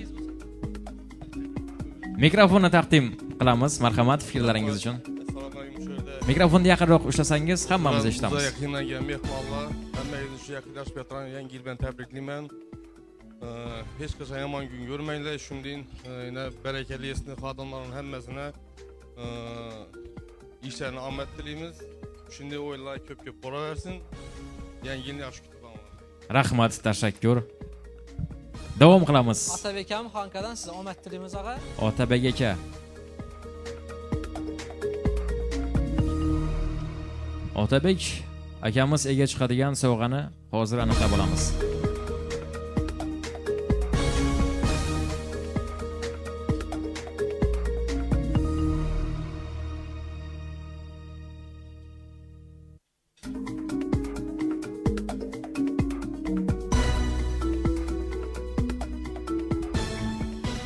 Mikrofonni taqdim qilamiz, marhamat, fikrlaringiz uchun. Assalomu alaykum, shu yerda. Mikrofonni yaqinroq ushlasangiz hammamiz eshitamiz. Yaqindan kelgan mehmonlar, hammangizni shu yaqinlashib yotgan yangi yil bilan tabriklayman. Hech qachon yomon kun ko'rmanglar. Shundan yana barakali esni xodimlarning hammasini ishlarini omad tilaymiz. Shunday o'yinlar ko'p-ko'p bo'laversin. Yangi yilni yaxshi kutib olamiz. Rahmat, tashakkur. Davom qilamiz. Otabek akam Xonqadan sizga omad tilaymiz og'a. Otabek aka. Otabek akamiz ega chiqadigan sovg'ani hozir aniqlab olamiz.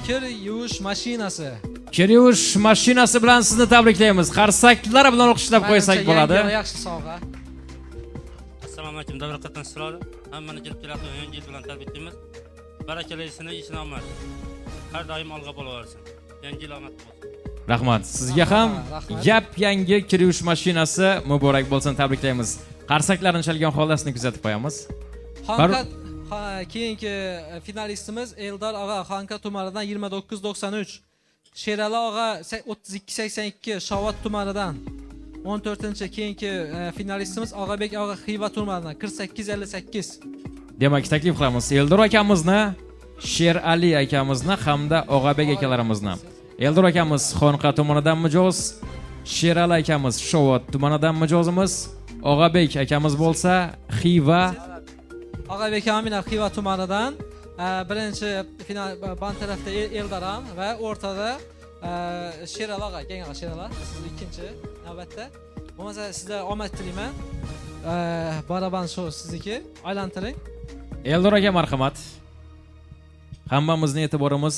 Kir yuvish mashinasi. Kir yuvish mashinasi bilan sizni tabriklaymiz. Qarsaklar bilan olqishlab qo'ysak bo'ladi. Yangi yaxshi sovg'a. Assalomu alaykum, davra qatnashchilari. Hammani kelib kelayotgan yangi yil bilan tabriklaymiz. Barakalisini ishini omad. Har doim olg'a bo'laversin. Yangi yil omad bo'lsin. Rahmat. Sizga ham yap-yangi kir yuvish mashinasi muborak bo'lsin, tabriklaymiz. Qarsaklarni chalgan holda sizni kuzatib qo'yamiz. Xonqa, keyingi finalistimiz Eldor og'a Xonqa tumanidan 29.93. Sherali og'a 32.82 Shovot tumanidan. 14-chi keyingi finalistimiz Og'abek og'a Xiva tumanidan 48.58. Demak, taklif qilamiz Eldor akamizni, Sherali akamizni hamda Og'abek akalarimizni. Eldor akamiz Xonqa tumanidan mijoz, Sherali akamiz Shovot tumanidan mijozimiz, Og'abek akamiz bo'lsa Xiva. Og'abek Aminov Xiva tumanidan. Birinchi final band tarafda Eldor ham va o'rtada Sherali og'a, keling og'a Sherali, siz ikkinchi navbatda. Bo'lmasa sizlar omad tilayman. Baraban shou sizniki, aylantiring. Eldor aka marhamat. Hammamizning e'tiborimiz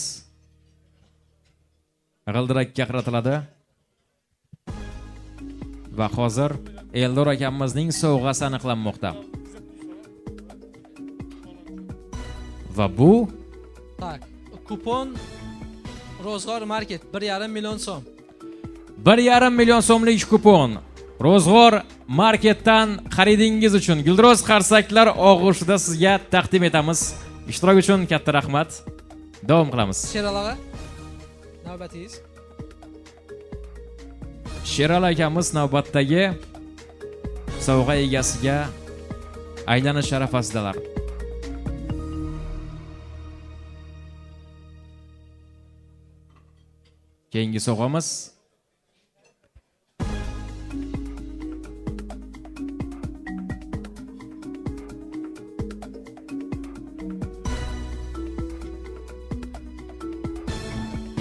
g'ildirakka qaratiladi. Va hozir Eldor akamizning sovg'asi aniqlanmoqda. Va bu tak, kupon Ro'zg'or Market 1,5 million so'm. 1,5 million so'mlik kupon Ro'zg'or Marketdan xaridingiz uchun guldiroz qarsaklar og'ushida sizga taqdim etamiz. Ishtirok uchun katta rahmat. Davom qilamiz. Sherali og'a, navbatingiz. Sherali akamiz navbatdagi sovg'a egasiga aylanish arafasidalar. Keyingi sovg'amiz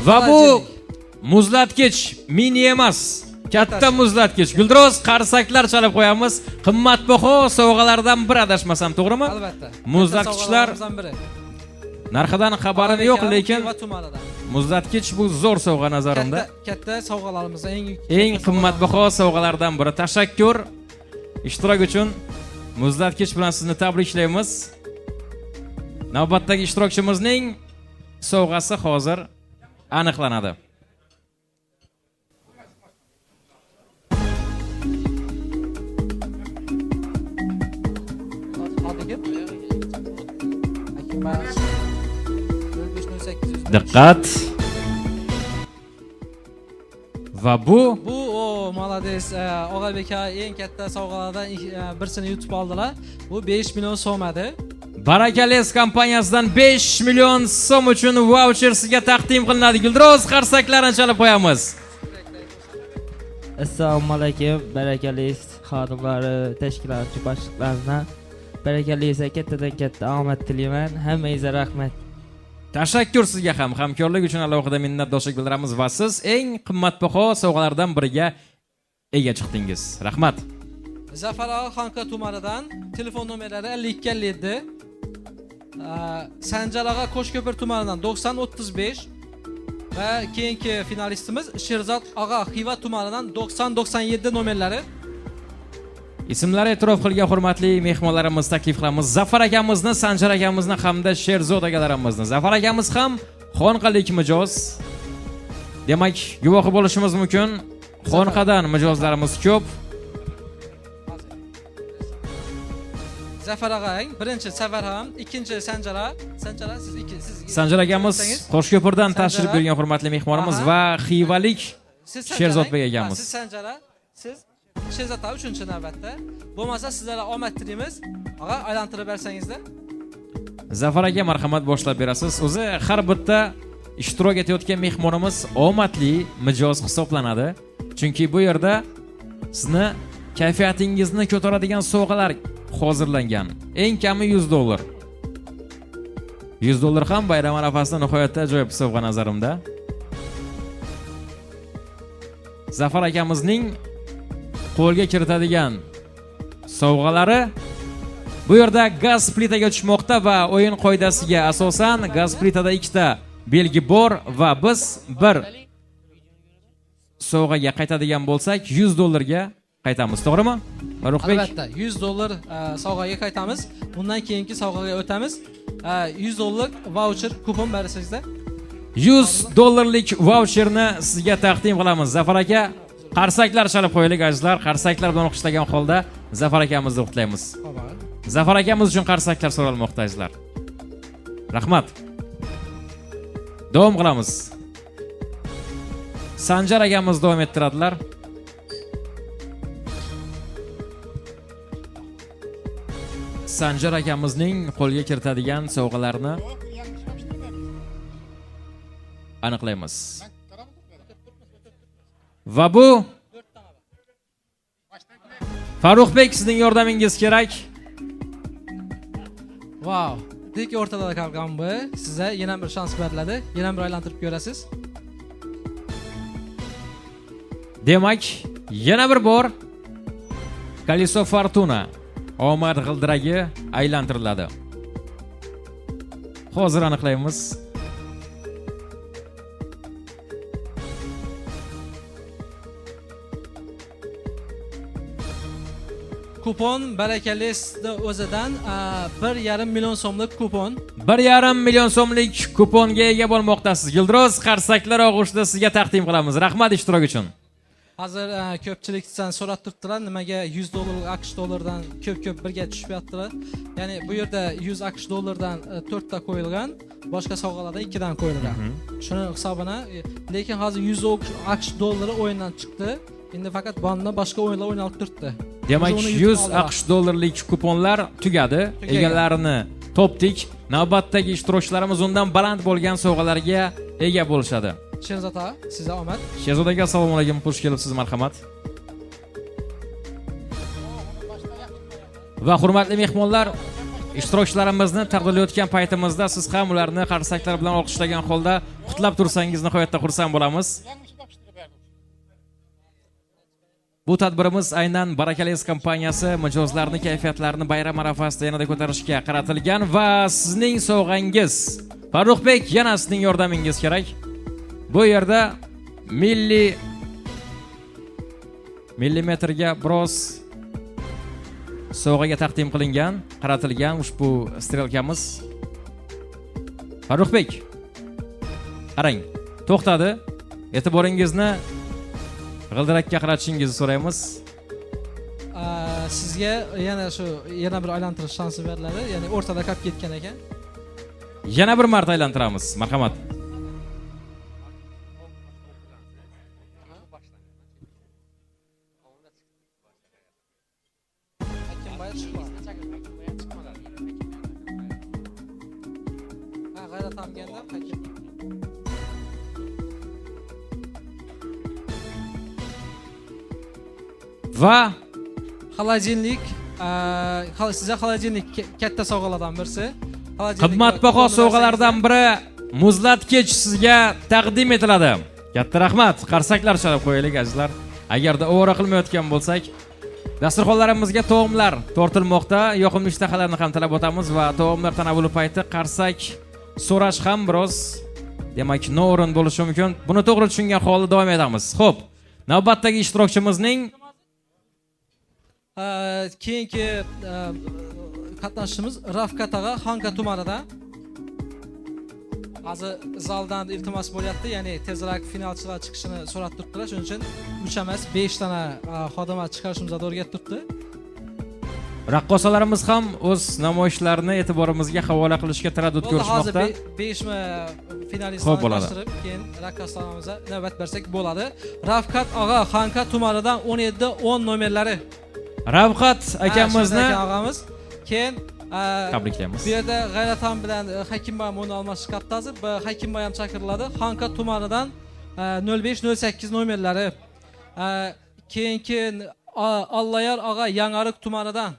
va bu muzlatgich mini emas, katta muzlatgich. Guldiroz qarsaklar chalib qo'yamiz. Qimmatbaho sovg'alardan biri adashmasam, to'g'rimi? Albatta. Muzlatgichlar narxidan xabarim yo'q, lekin muzlatgich bu zo'r sovg'a nazarimda. Katta sovg'alarimizdan eng qimmatbaho sovg'alardan biri. Tashakkur ishtirok uchun. Muzlatgich bilan sizni tabriklaymiz. Navbatdagi ishtirokchimizning sovg'asi hozir aniqlanadi. Diqqat. Va bu o молодец Og'abek eng katta sovg'alardan birisini yutib oldilar. Bu 5 million so'm edi. Barakales kompaniyasidan 5 million so'm uchun voucher sizga taqdim qilinadi. Guldiroz qarsaklarini chalib qo'yamiz. Assalomu alaykum Barakales xodimlari, tashkilotchi boshliqlarina. Barakales kattadan katta omad tilayman. Hammangizga rahmat. Tashakkur sizga ham hamkorlik uchun alohida minnatdorchilik bildiramiz va siz eng qimmatbaho sovg'alardan biriga ega chiqdingiz. Rahmat. Zafar og'a Xonqa tumanidan telefon nomerlari 5257. Sanjar og'a Qo'shko'pir tumanidan 9035 va keyingi finalistimiz Sherzod og'a Xiva tumanidan 9097 nomerlari. Ismlari e'tirof qilgan hurmatli mehmonlarimiz taklif qilamiz. Zafar akamizni, Sanjar akamizni hamda Sherzod akalarimizni. Zafar akamiz ham xonqalik mijoz. Demak, guvohi bo'lishimiz mumkin. Xonqadan mijozlarimiz ko'p. Zafar og'ang birinchi Safar ham, ikkinchi Sanjar. Sanjar siz ikki, siz Sanjar akamiz Qo'shko'pirdan tashrif buyurgan hurmatli mehmonimiz va xivalik Sherzodbek akamiz. Siz Sanjar, siz Sherzod aka uchinchi navbatda. Bo'lmasa sizlarga omad tilaymiz. Og'a aylantirib bersangizda. Zafar aka marhamat boshlab berasiz. O'zi har bitta ishtirok etayotgan mehmonimiz omadli mijoz hisoblanadi. Chunki bu yerda sizni kayfiyatingizni ko'taradigan sovg'alar hozirlangan. Eng kami $100. $100 ham bayram arafasida nihoyatda ajoyib sovg'a nazarimda. Zafar akamizning qo'lga kiritadigan sovg'alari bu yerda gaz plitaga tushmoqda va o'yin qoidasiga asosan gaz plitada ikkita belgi bor va biz bir sovg'aga qaytadigan bo'lsak $100 ga qaytamiz, to'g'rimi? Farruxbek? Albatta, $100 sovg'aga qaytamiz. Bundan keyingi sovg'aga o'tamiz. $100 voucher kupon bersangizda. $100 voucherni sizga taqdim qilamiz. Zafar aka, qarsaklar chalib qo'yaylik azizlar. Qarsaklar bilan olqishlagan holda Zafar akamizni qutlaymiz. Zafar akamiz uchun qarsaklar so'ralmoqda azizlar. Rahmat. Davom qilamiz. Sanjar akamiz davom ettiradilar. Sanjar akamizning qo'lga kiritadigan sovg'alarini aniqlaymiz. Va bu Farruxbek, sizning yordamingiz kerak. Vau, dik o'rtada qolgan bu. Sizga yana bir shans beriladi. Yana bir aylantirib ko'rasiz. Demak, yana bir bor Kaliso Fortuna omad g'ildiragi aylantiriladi. Hozir aniqlaymiz. Kupon Barakalisni o'zidan 1,5 million so'mlik kupon. 1,5 million so'mlik kuponga ega bo'lmoqdasiz. Guldiroz, qarsaklar og'ushida sizga taqdim qilamiz. Rahmat ishtirok uchun. Hozir ko'pchilikdan so'rab turibdilar, nimaga 100 dollar AQSh dollaridan ko'p-ko'p birga tushib yotdilar. Ya'ni bu yerda 100 AQSh dollaridan 4 ta qo'yilgan, boshqa sovg'alardan 2 dan qo'yilgan. Shuni hisobini, lekin hozir 100 AQSh dollari o'yindan chiqdi. Endi faqat bandan boshqa o'yinlar o'ynalib turibdi. Demak, 100 AQSh dollarlik kuponlar tugadi. Egalarini topdik. Navbatdagi ishtirokchilarimiz undan baland bo'lgan sovg'alarga ega bo'lishadi. Sherzod aka, sizga omad. Sherzod aka, assalomu alaykum, xush kelibsiz, marhamat. Va hurmatli mehmonlar, ishtirokchilarimizni taqdirlayotgan paytimizda siz ham ularni qarsaklar bilan olqishlagan holda qutlab tursangiz nihoyatda xursand bo'lamiz. Bu tadbirimiz aynan Barakales kompaniyasi mijozlarning kayfiyatlarini bayram arafasida yanada ko'tarishga qaratilgan va sizning sovg'angiz. Farruxbek, yana sizning yordamingiz kerak. Bu yerda millimetrga biroz sovg'aga taqdim qilingan, qaratilgan ushbu strelkamiz. Farruxbek, qarang, to'xtadi. E'tiboringizni g'ildirakka qaratishingizni so'raymiz. Sizga yana shu yana bir aylantirish shansi beriladi. Ya'ni o'rtada qolib ketgan ekan. Yana bir marta aylantiramiz. Marhamat. Va Xolodilnik, sizga xolodilnik katta sovg'alardan birisi. Qimmatbaho sovg'alardan biri muzlatkich sizga taqdim etiladi. Katta rahmat. Qarsaklar chalib qo'yaylik azizlar. Agarda ovora qilmayotgan bo'lsak, dasturxonlarimizga taomlar tortilmoqda. Yoqimli ishtahalarni ham talab o'tamiz va taomlar tanovuli payti qarsak so'rash ham biroz, demak, noo'rin bo'lishi mumkin. Buni to'g'ri tushungan holda davom etamiz. Xo'p, navbatdagi ishtirokchimizning keyingi qatnashchimiz Rafqat ag'a Xonqa tumanidan. Hozir zaldan iltimos bo'lyapti, ya'ni tezroq finalchilar chiqishini so'rab turibdilar. Shuning uchun 3 emas, 5 tana xodima chiqarishimiz to'g'ri turibdi. Raqqosalarimiz ham o'z namoyishlarini e'tiborimizga havola qilishga taraddud ko'rishmoqda. Hozir 5 finalistni tanishtirib, keyin raqqosalarimizga navbat bersak bo'ladi. Rafqat ag'a Xonqa tumanidan 17-10 nomerlari. Rafqat akamizni og'amiz keyin tabriklaymiz. Bu yerda G'ayraton bilan Hakimboy ham o'rni almashib hozir. Hakimboy ham chaqiriladi. Xonqa tumanidan 05-08 nomerlari. Keyingi Allayor og'a Yangiariq tumanidan.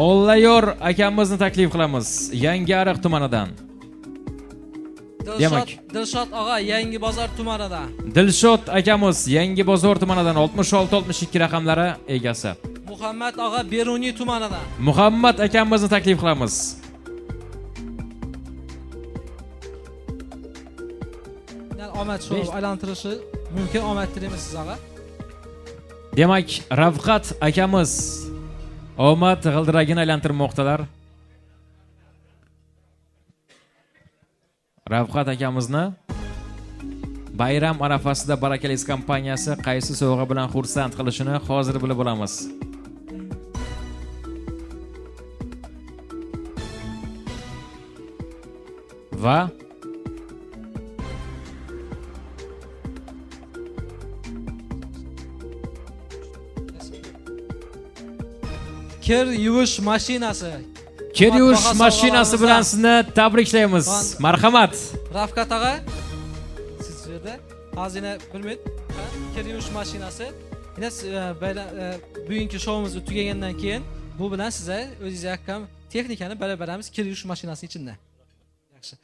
Allayor akamizni taklif qilamiz. Yangiariq tumanidan. Demak, Dilshod og'a Yangi Bozor tumanidan. Dilshod akamiz Yangi Bozor tumanidan 66-62 raqamlari egasi. Muhammad og'a Beruniy tumanidan. Muhammad akamizni taklif qilamiz. Omad shu aylantirishi mumkin. Omad tilaymiz siz og'a. Demak, Rafqat akamiz omad g'ildiragini aylantirmoqdalar. Rafqat akamizni bayram arafasida Barakales kompaniyasi qaysi sovg'a bilan xursand qilishini hozir bilib olamiz. Va Kir yuvish mashinasi. Kir yuvish Qimmatbaho mashinasi bilan sovg'alarimizdan. sizni tabriklaymiz. Marhamat. Rafqat og'a, siz shu yerda. Hozir yana bir minut. Ha, kir yuvish mashinasi. Yana bugungi shouimiz tugagandan keyin bu bilan sizga o'zingizga yaqqan texnikani berib beramiz kir yuvish mashinasi ichida. Yaxshi.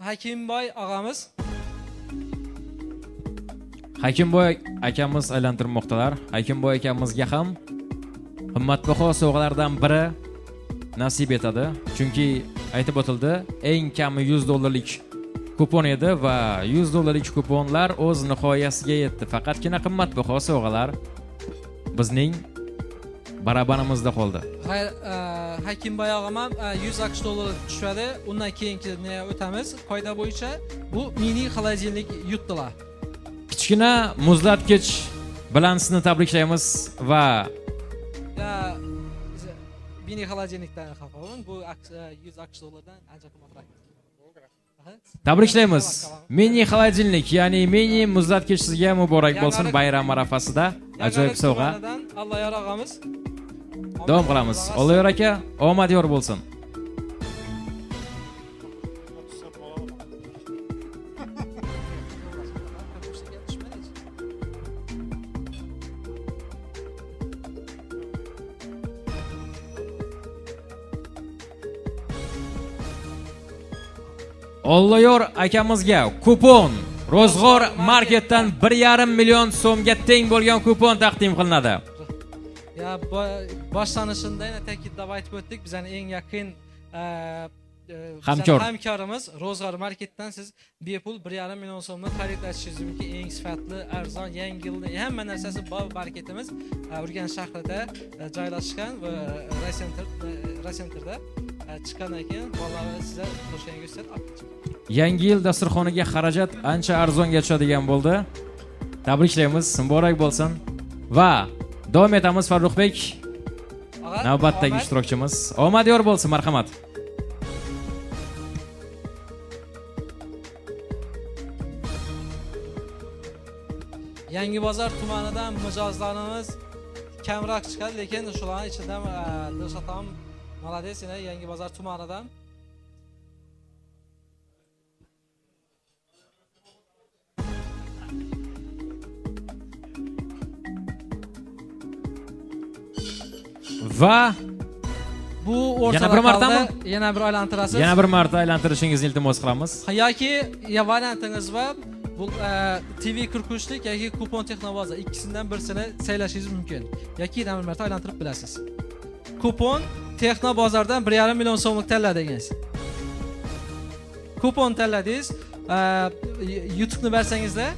Hakimboy og'amiz. Hakimboy akamiz aylantirmoqdalar. Hakimboy akamizga ham qimmatbaho sovg'alardan biri nasib etadi. Chunki aytib o'tildi, eng kami yuz dollarlik kupon edi va yuz dollarlik kuponlar o'z nihoyasiga yetdi. Faqatgina qimmatbaho sovg'alar bizning barabanimizda qoldi. Hakimboy og'am ham 100 AQSh dollari tushadi. Undan keyingi ne o'tamiz? Qoida bo'yicha bu mini xolodilnik yutdilar. Kichkina muzlatgich bilan sizni tabriklaymiz va Ya, mini xolodilnikdan xafa bo'ling. Bu 100 AQSh dollaridan ancha qimmatroq. Aha. Tabriklaymiz. Mini xolodilnik, ya'ni mini muzlatgich sizga muborak bo'lsin bayram arafasida. Ajoyib sovg'a. Tumanidan Alloyor og'amiz. Davom qilamiz. Alloyor aka, omad yor bo'lsin. Olloyor akamizga kupon Ro'zg'or marketdan bir yarim million so'mga teng bo'lgan kupon taqdim qilinadi. Ya, boshlanishida yana ta'kidlab aytib o'tdik, bizning eng yaqin, bizning Hamkor. hamkorimiz Ro'zg'or marketdan siz bepul bir yarim million so'mni xarid etishingiz mumkin. Eng sifatli, arzon, yangi yilni hamma narsasi bor marketimiz, Urganch shahrida joylashgan va Raysentrda chiqqandan keyin bolalar sizga Toshkentga ko'rsatib olib ketishadi. Yangi yil dasturxoniga xarajat ancha arzonga tushadigan bo'ldi. Tabriklaymiz, muborak bo'lsin. Va davom etamiz Farruxbek. Og'a, Navbatdagi omad. ishtirokchimiz. Omad yor bo'lsin, marhamat. Yangi bozor tumanidan mijozlarimiz kamroq chiqadi, lekin shularning ichidan, Dilshod ham молодец, yana Yangi bozor tumanidan. Va bu yana o'rtada bir martami? qoldi. Yana bir aylantirasiz. Yana bir marta aylantirishingizni iltimos qilamiz. Ha, yoki ya variantingiz bor. Bu, TV qirq uchlik yoki kupon texnobaza ikkisidan birisini saylashingiz mumkin. Yoki yana bir marta aylantirib bilasiz. Kupon texnobozordan bir yarim million so'mlik tanladingiz. Kupon tanladingiz. Yutuqni bersangizda.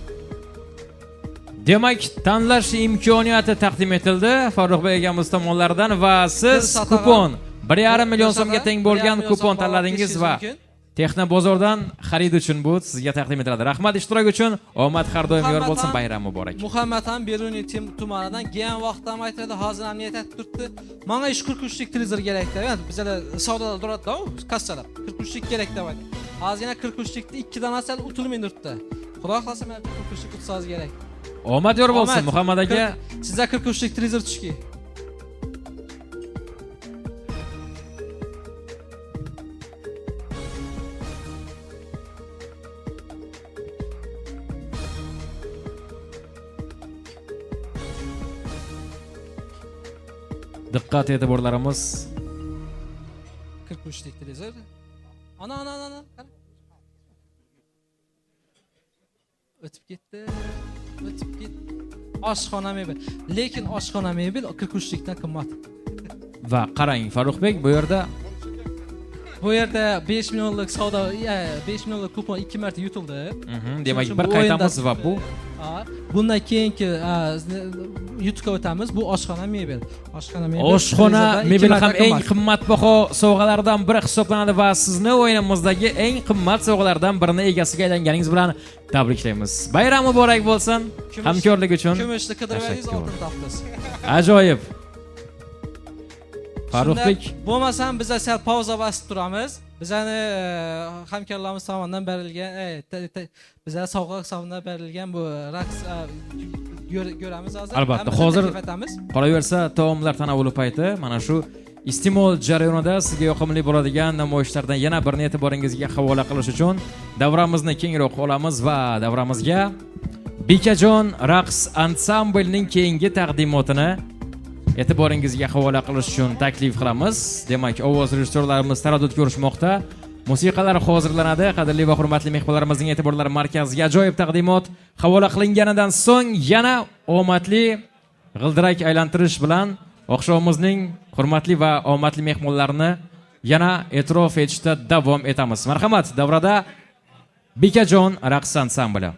Demak, tanlash imkoniyati taqdim etildi Farruxbek akamiz tomonlaridan va siz Dilshod og'a. kupon bir yarim million Dilshod so'mga og'a, teng bir bo'lgan yarim million kupon so'm bog'lab tanladingiz ketishingiz va mumkin. Texnobozordan xarid uchun bu sizga taqdim etiladi. Rahmat ishtirok uchun, omad har doim yor bo'lsin, bayram muborak. Muhammad ham Beruniy tumanidan kelgan vaqtda ham aytadi, hozir ham niyat etib turibdi. Menga ish qirq uchlik televizor kerak deb, ya'ni bizlar savdoda turadi-da, u kassalar. Qirq uchlik kerak deb aytdi. Hozir yana qirq uchlikni ikki danasi hali utilmay turibdi. Xudo xohlasa mana qirq uchlik utsangiz kerak. Omad yor bo'lsin Omad. Muhammad aka. Sizga qirq uchlik televizor tushki. Diqqat e'tiborlarimiz. Qirq uchlik televizor. Ana, ana, ana, ana. Qara. O'tib ketdi. O'tib ketdi. Oshxona mebel. Lekin oshxona mebel qirq uchlikdan qimmat. Va qarang Farruxbek, bu yerda Bu yerda 5 millionlik savdo, ya, 5 millionlik kupon 2 marta yutildi. Demak, Shuning uchun bir bu o'yinda qaytamiz va bu Ha, bundan keyingi, yutuqqa o'tamiz. Bu oshxona mebel. Oshxona mebel. Oshxona Televizordan ikki mebel marta ham eng qimmat. qimmatbaho sovg'alardan biri hisoblanadi va sizni o'yinimizdagi eng qimmat sovg'alardan birini egasiga aylanganingiz bilan tabriklaymiz. Bayram muborak bo'lsin. Hamkorlik uchun Kumushni qidirib tashakkur. oltin topdingiz. Ajoyib. Farruxbek. Shunda bo'lmasam biza sal pauza bosib turamiz. Bizani hamkorlarimiz tomonidan berilgan, biza sovg'a hisobida berilgan bu raqs ko'ramiz hozir. Albatta, Hammasini hozir taklif etamiz. Qolaversa taomlar tanovuli payti mana shu iste'mol jarayonida sizga yoqimli bo'ladigan namoyishlardan yana birini e'tiboringizga havola qilish uchun davramizni kengroq olamiz va davramizga Bekajon raqs ansamblining keyingi taqdimotini e'tiboringizga havola qilish uchun taklif qilamiz. Demak, ovoz rejissyorlarimiz taraddud ko'rishmoqda. Musiqalar hozirlanadi. Qadrli va hurmatli mehmonlarimizning e'tiborlari markaziga ajoyib taqdimot havola qilinganidan so'ng yana omadli g'ildirak aylantirish bilan oqshomimizning hurmatli va omadli mehmonlarini yana e'tirof etishda davom etamiz. Marhamat, davrada Bekajon raqs ansambli.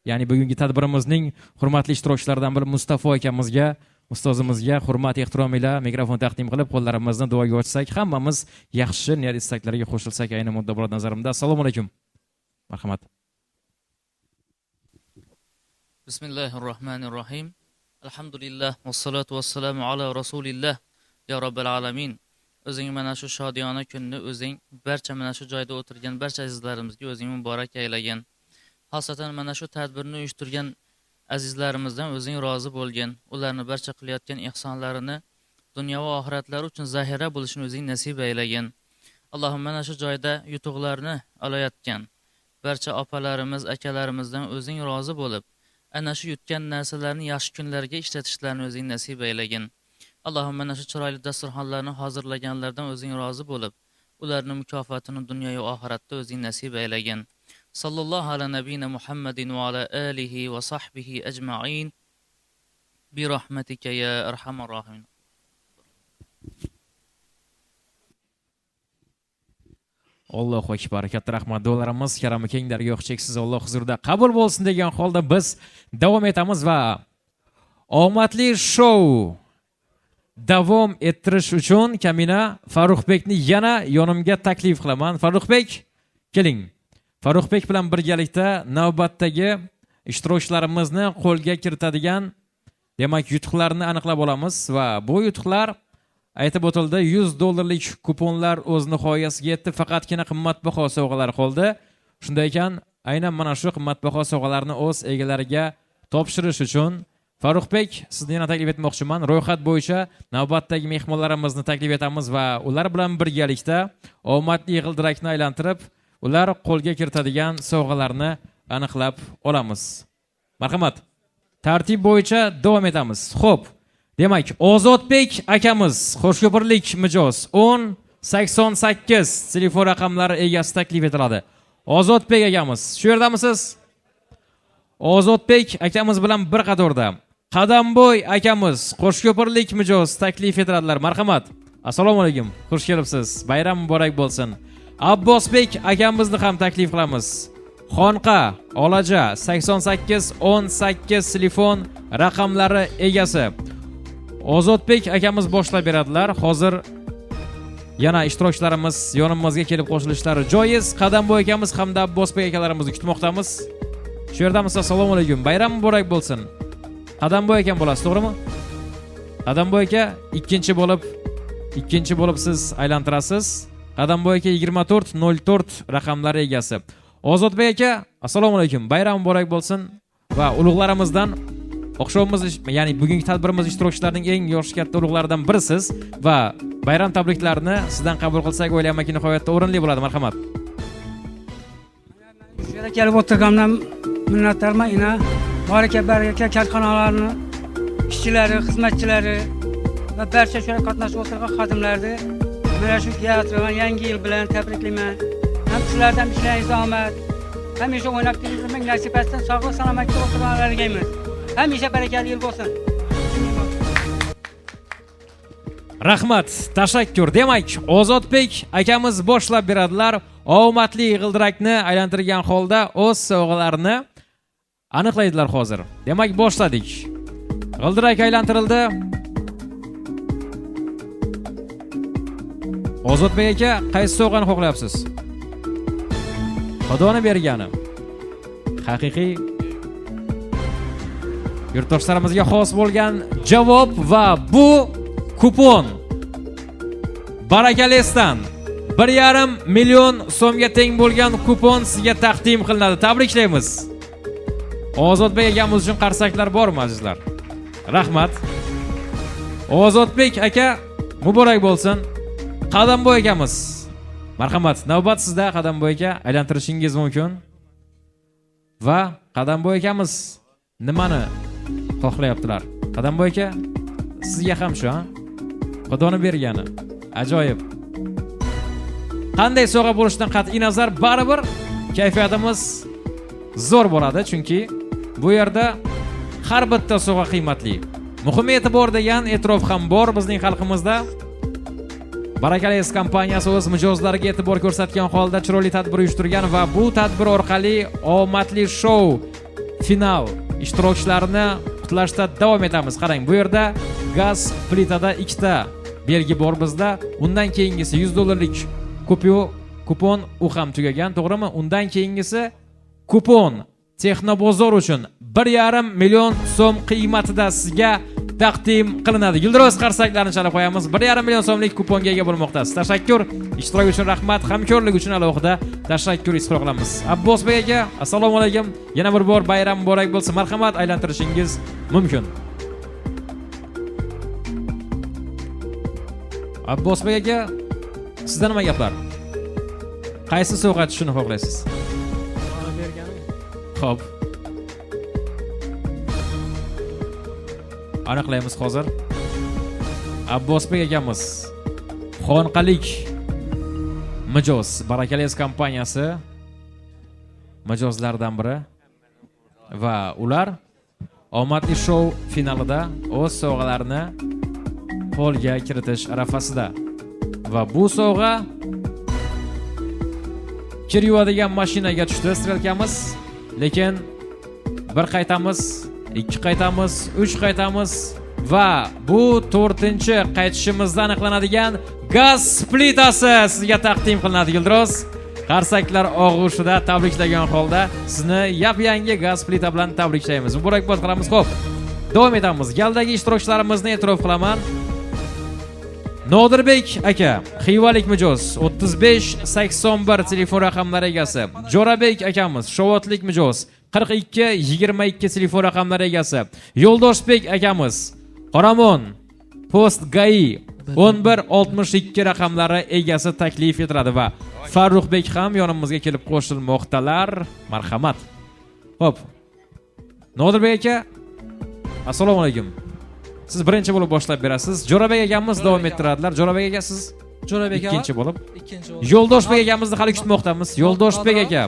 Ya'ni bugungi tadbirimizning hurmatli ishtirokchilaridan biri Mustafo akamizga, ustozimizga hurmat ehtirom ila mikrofon taqdim qilib, qo'llarimizni duoga ochsak, hammamiz yaxshi niyat istaklarga qo'shilsak, ayni mudda bo'ladi nazarimda. Assalomu alaykum. Marhamat. Bismillahirrohmanirrohim. Alhamdulillah vassalatu vassalamu ala rasulillah. Ya robbil alamin. O'zing mana shu shodiyona kunni o'zing barcha mana shu joyda o'tirgan barcha azizlarimizga o'zing muborak aylagin. Xosatan mana shu tadbirni uyushtirgan azizlarimizdan o'zing rozi bo'lgin. Ularni barcha qilayotgan ihsonlarini dunyo va oxiratlari uchun zaxira bo'lishini o'zing nasib aylagin. Allohim mana shu joyda yutuqlarni olayotgan barcha opalarimiz, akalarimizdan o'zing rozi bo'lib, ana shu yutgan narsalarni yaxshi kunlarga ishlatishlarini o'zing nasib aylagin. Allohim mana shu chiroyli dasturxonlarni hozirlaganlardan o'zing rozi bo'lib, ularni mukofotini dunyo va oxiratda o'zing nasib aylagin. Sallallohu ala nabiyina Muhammadin va ala alihi va sahbihi ajma'in. Bi rahmatika ya arhamar rohimin. Allohu akbar. Katta rahmat. Duolarimiz karami keng dargoh cheksiz Alloh huzurida qabul bo'lsin degan holda biz davom etamiz va omadli shou davom ettirish uchun kamina Farruxbekni yana yonimga taklif qilaman. Farruxbek, keling. Farruxbek bilan birgalikda navbatdagi ishtirokchilarimizni qo'lga kiritadigan, demak, yutuqlarni aniqlab olamiz va bu yutuqlar aytib o'tildi, 100 dollarlik kuponlar o'z nihoyasiga yetdi, faqatgina qimmatbaho sovg'alar qoldi. Shunday ekan, aynan mana shu qimmatbaho sovg'alarni o'z egalariga topshirish uchun Farruxbek, sizni yana taklif etmoqchiman. Ro'yxat bo'yicha navbatdagi mehmonlarimizni taklif etamiz va ular bilan birgalikda omadli g'ildirakni aylantirib, ular qo'lga kiritadigan sovg'alarni aniqlab olamiz. Marhamat. Tartib bo'yicha davom etamiz. Xo'p, demak, Ozodbek akamiz, Qo'shko'pirlik mijoz 1088 telefon raqamlari egasi taklif etiladi. Ozodbek akamiz, shu yerdamisiz? Ozodbek akamiz bilan bir qatorda Qadamboy akamiz, Qo'shko'pirlik mijoz taklif etiladilar. Marhamat. Assalomu alaykum. Xush kelibsiz. Bayram muborak bo'lsin. Abbosbek akamizni ham taklif qilamiz. Xonqa, Olaja 88 18 telefon raqamlari egasi. Ozodbek akamiz boshlab beradilar. Hozir yana ishtirokchilarimiz yonimizga kelib qo'shilishlari joiz. Qadamboy akamiz hamda Abbosbek akalarimizni kutmoqdamiz. Shu yerdamiz. Assalomu alaykum. Bayram muborak bo'lsin. Qadamboy akam bo'lasiz, to'g'rimi? Qadamboy aka ikkinchi bo'lib siz aylantirasiz. Qadamboy aka 2404 raqamlari egasi. Ozodbek aka, assalomu alaykum. Bayram muborak bo'lsin va ulug'larimizdan oqshomimiz, ya'ni bugungi tadbirimiz ishtirokchilarining eng yoshi katta ulug'laridan birisiz va bayram tabriklarini sizdan qabul qilsak, o'ylaymanki nihoyatda o'rinli bo'ladi. Marhamat. Shu yerga kelib o'tirganimdan minnatdorman. Ina baraka baraka korxonalarni ishchilari, xizmatchilari va barcha shu yerga qatnashib o'tirgan xodimlarni mana shu kelayotgan yangi yil bilan tabriklayman. Ham sizlardan ishlaringiz omad, hamisha o'ynab kulib nasib etsin, sog'lik salomatlik o'tirganlarga. Hamisha barakali yil bo'lsin. Rahmat, tashakkur. Demak, Ozodbek akamiz boshlab beradilar. Omadli g'ildirakni aylantirgan holda o'z sovg'alarini aniqlaydilar hozir. Demak, boshladik. G'ildirak aylantirildi. Ozodbek aka, qaysi sovg'ani xohlayapsiz? Xudoni bergani. Haqiqiy yurtdoshlarimizga xos bo'lgan javob va bu kupon Barakalesdan 1,5 million so'mga teng bo'lgan kupon sizga taqdim qilinadi. Tabriklaymiz. Ozodbek akamiz uchun qarsaklar bormi, azizlar? Rahmat. Ozodbek aka, muborak bo'lsin. Qadamboy akamiz, marhamat, navbat sizda. Qadamboy aka, aylantirishingiz mumkin. Va Qadamboy akamiz nimani xohlayaptilar? Qadamboy aka, sizga ham shu, ha? Xudoni bergani. Ajoyib. Qanday sovg'a bo'lishidan qat'iy nazar baribir kayfiyatimiz zo'r bo'ladi, chunki bu yerda har bitta sovg'a qiymatli. Muhimi e'tibor degan e'tirof ham bor bizning xalqimizda. Barakales kompaniyasi o'z mijozlariga e'tibor ko'rsatgan holda chiroyli tadbir uyushtirgan va bu tadbir orqali omadli shou final ishtirokchilarini qutlashda davom etamiz. Qarang, bu yerda gaz plitada ikkita belgi bor bizda. Undan keyingisi 100 dollarlik kupon, u ham tugagan, to'g'rimi? Undan keyingisi kupon Texnobozor uchun 1,5 million so'm qiymatida sizga taqdim qilinadi. Guldiroz qarsaklarni chalib qo'yamiz. 1,5 million so'mlik kuponga ega bo'lmoqdasiz. Tashakkur, ishtirok uchun rahmat, hamkorlik uchun alohida tashakkur izhor qilamiz. Abbosbek aka, assalomu alaykum. Yana bir bor bayram muborak bo'lsin. Marhamat, aylantirishingiz mumkin. Abbosbek aka, sizda nima gaplar? Qaysi sovg'a tushishini xohlaysiz? Xo'p. Aniqlaymiz hozir. Abbosbek akamiz xonqalik mijoz, Barakales kompaniyasi mijozlaridan biri va ular omadli shou finalida o'z sovg'alarini qo'lga kiritish arafasida. Va bu sovg'a kir yuvadigan mashinaga tushdi strelkamiz, lekin bir qaytamiz, ikki qaytamiz, uch qaytamiz va bu to'rtinchi qaytishimizda aniqlanadigan gaz plitasi sizga taqdim qilinadi. Guldiroz qarsaklar og'ushida tabriklagan holda sizni yap-yangi gaz plita bilan tabriklaymiz. Muborakbod qilamiz. Xo'p, davom etamiz. Galdagi ishtirokchilarimizni e'tirof qilaman. Nodirbek aka, xivalik mijoz, 3581 telefon raqamlari egasi. Jo'rabek akamiz, shovotlik mijoz, 4222 telefon raqamlari egasi. Yo'ldoshbek akamiz, Qoramon, Post GAI 1162 raqamlari egasi taklif etiladi va Farruxbek ham yonimizga kelib qo'shilmoqdalar. Marhamat. Xo'p. Nodirbek aka, assalomu alaykum. Siz birinchi bo'lib boshlab berasiz. Jo'rabek akamiz davom ettiradilar. Jo'rabek aka, siz Jo'rabek aka ikkinchi bo'lib. Ikkinchi bo'lib. Yo'ldoshbek akamizni hali kutmoqdamiz. Yo'ldoshbek aka.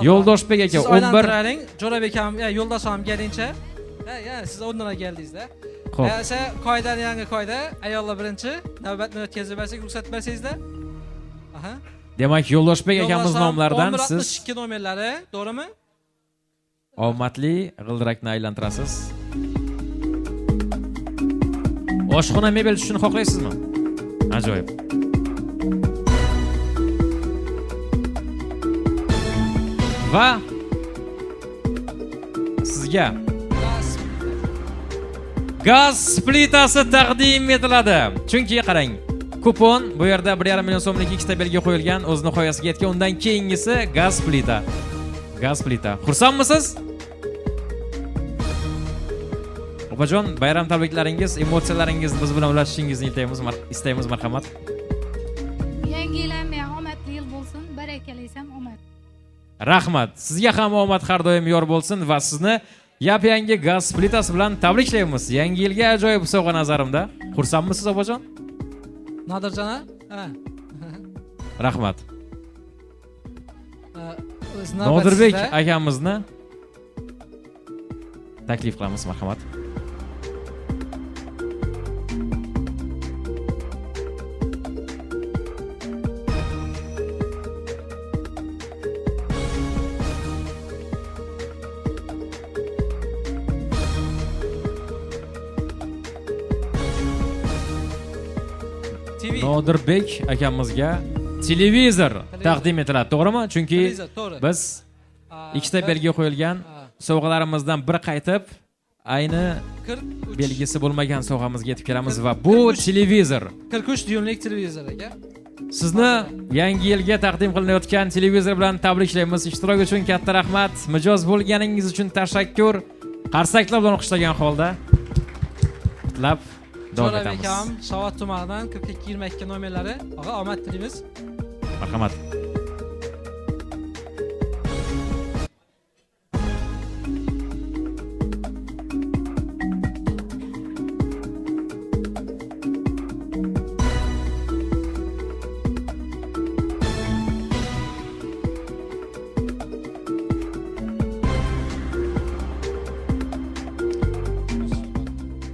Yo'ldoshbek aka 11. Jo'rabek ham, yo'ldosh ham kelincha. Ha, siz o'rniga keldingizda. Esa qoidani yangi qoida, ayollar birinchi navbatni o'tkazib bersak, ruxsat bersangizda. Aha. Demak, Yo'ldoshbek akamiz nomlaridan siz 62 nomerlari, to'g'rimi? Omadli g'ildirakni aylantirasiz. Oshxona mebel tushishini xohlaysizmi? Ajoyib. Va sizga gaz plitasi taqdim etiladi. Chunki qarang, kupon bu yerda 1,5 million so'mlik ikkita belgi qo'yilgan, o'z nihoyasiga yetgan. Undan keyingisi gaz plita. Gaz plita. Xursandmisiz? Opajon, bayram tabriklaringiz, emotsiyalaringizni biz bilan ulashishingizni istaymiz, marhamat. Yangi yil ham omadli yil bo'lsin, barakali ham omad. Rahmat. Sizga ham omad har doim yor bo'lsin va sizni yap-yangi gaz plitasi bilan tabriklaymiz. Yangi yilga ajoyib sovg'a nazarimda. Xursandmisiz, opajon? Nodirjon, ha. Rahmat. Nodirbek akamizni taklif qilamiz, marhamat. Nodirbek akamizga televizor taqdim etiladi, to'g'rimi? Chunki biz ikkita belgi qo'yilgan sovg'alarimizdan bir qaytib ayni belgisi bo'lmagan sovg'amizga yetib kelamiz va bu televizor. 43 dyumlik televizor aka. Sizni yangi yilga taqdim qilinayotgan televizor bilan tabriklaymiz. Ishtirok uchun katta rahmat. Mijoz bo'lganingiz uchun tashakkur. Qarsaklar bilan olqishlagan holda qutlab davom etamiz. Jo'rabek akam Shovot tumanidan 4222 nomerlari. Og'a, omad tilaymiz. Marhamat.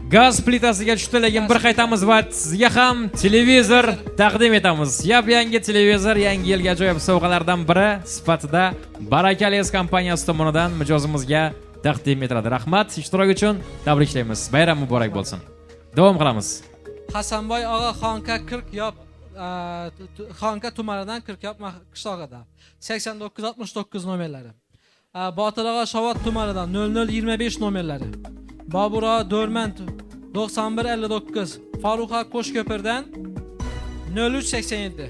Gaz plitasiga tushdi, lekin bir qaytamiz va sizga ham televizor taqdim etamiz. Yap yangi televizor yangi yilga ajoyib sovg'alardan biri sifatida Barakales kompaniyasi tomonidan mijozimizga taqdim etiladi. Rahmat ishtirok uchun, tabriklaymiz. Bayram muborak bo'lsin. Davom qilamiz. Hasanboy og'a Xonqa 40 yop Xonqa tumanidan 40 yop qishlog'ida 8969 nomerlari. Botir og'a Shovot tumanidan 0025 nomerlari. Bobur og'a Do'rmand 9159, Farruh og'a Qo'shko'pirdan 0387.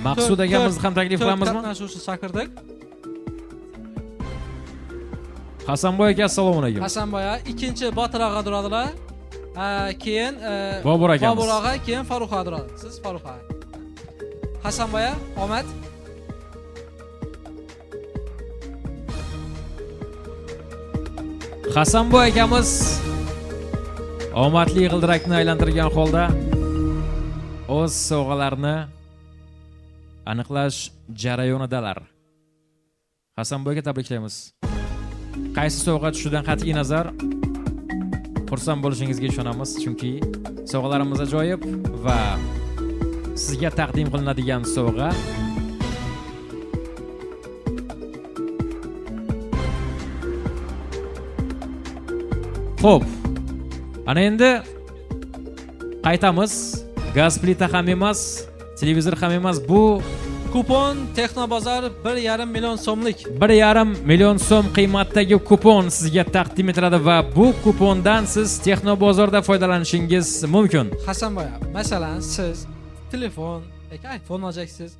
Maqsud akamizni ham taklif qilamizmi? Qatnashuvchi chaqirdik. Hasanboy aka, assalomu alaykum. Hasanboy aka, ikkinchi Botir og'a turadilar. Keyin Bobur akamiz. Bobur og'a, keyin Farruh og'a turadi. Siz Farruh og'a. Hasanboy aka, omad. Hasanboy akamiz omadli g'ildirakni aylantirgan holda o'z sovg'alarini aniqlash jarayonidalar. Hasanboyga tabriklaymiz. Qaysi sovg'a tushishidan qat'iy nazar xursand bo'lishingizga ishonamiz, chunki sovg'alarimiz ajoyib va sizga taqdim qilinadigan sovg'a Xo'p. Ana endi qaytamiz. Gaz plita ham emas, televizor ham emas, bu kupon Texnobozor 1,5 million so'mlik. 1,5 million so'm qiymatdagi kupon sizga taqdim etiladi va bu kupondan siz Texnobozorda foydalanishingiz mumkin. Hasanboy, masalan, siz telefon yoki iPhone oljaksiz,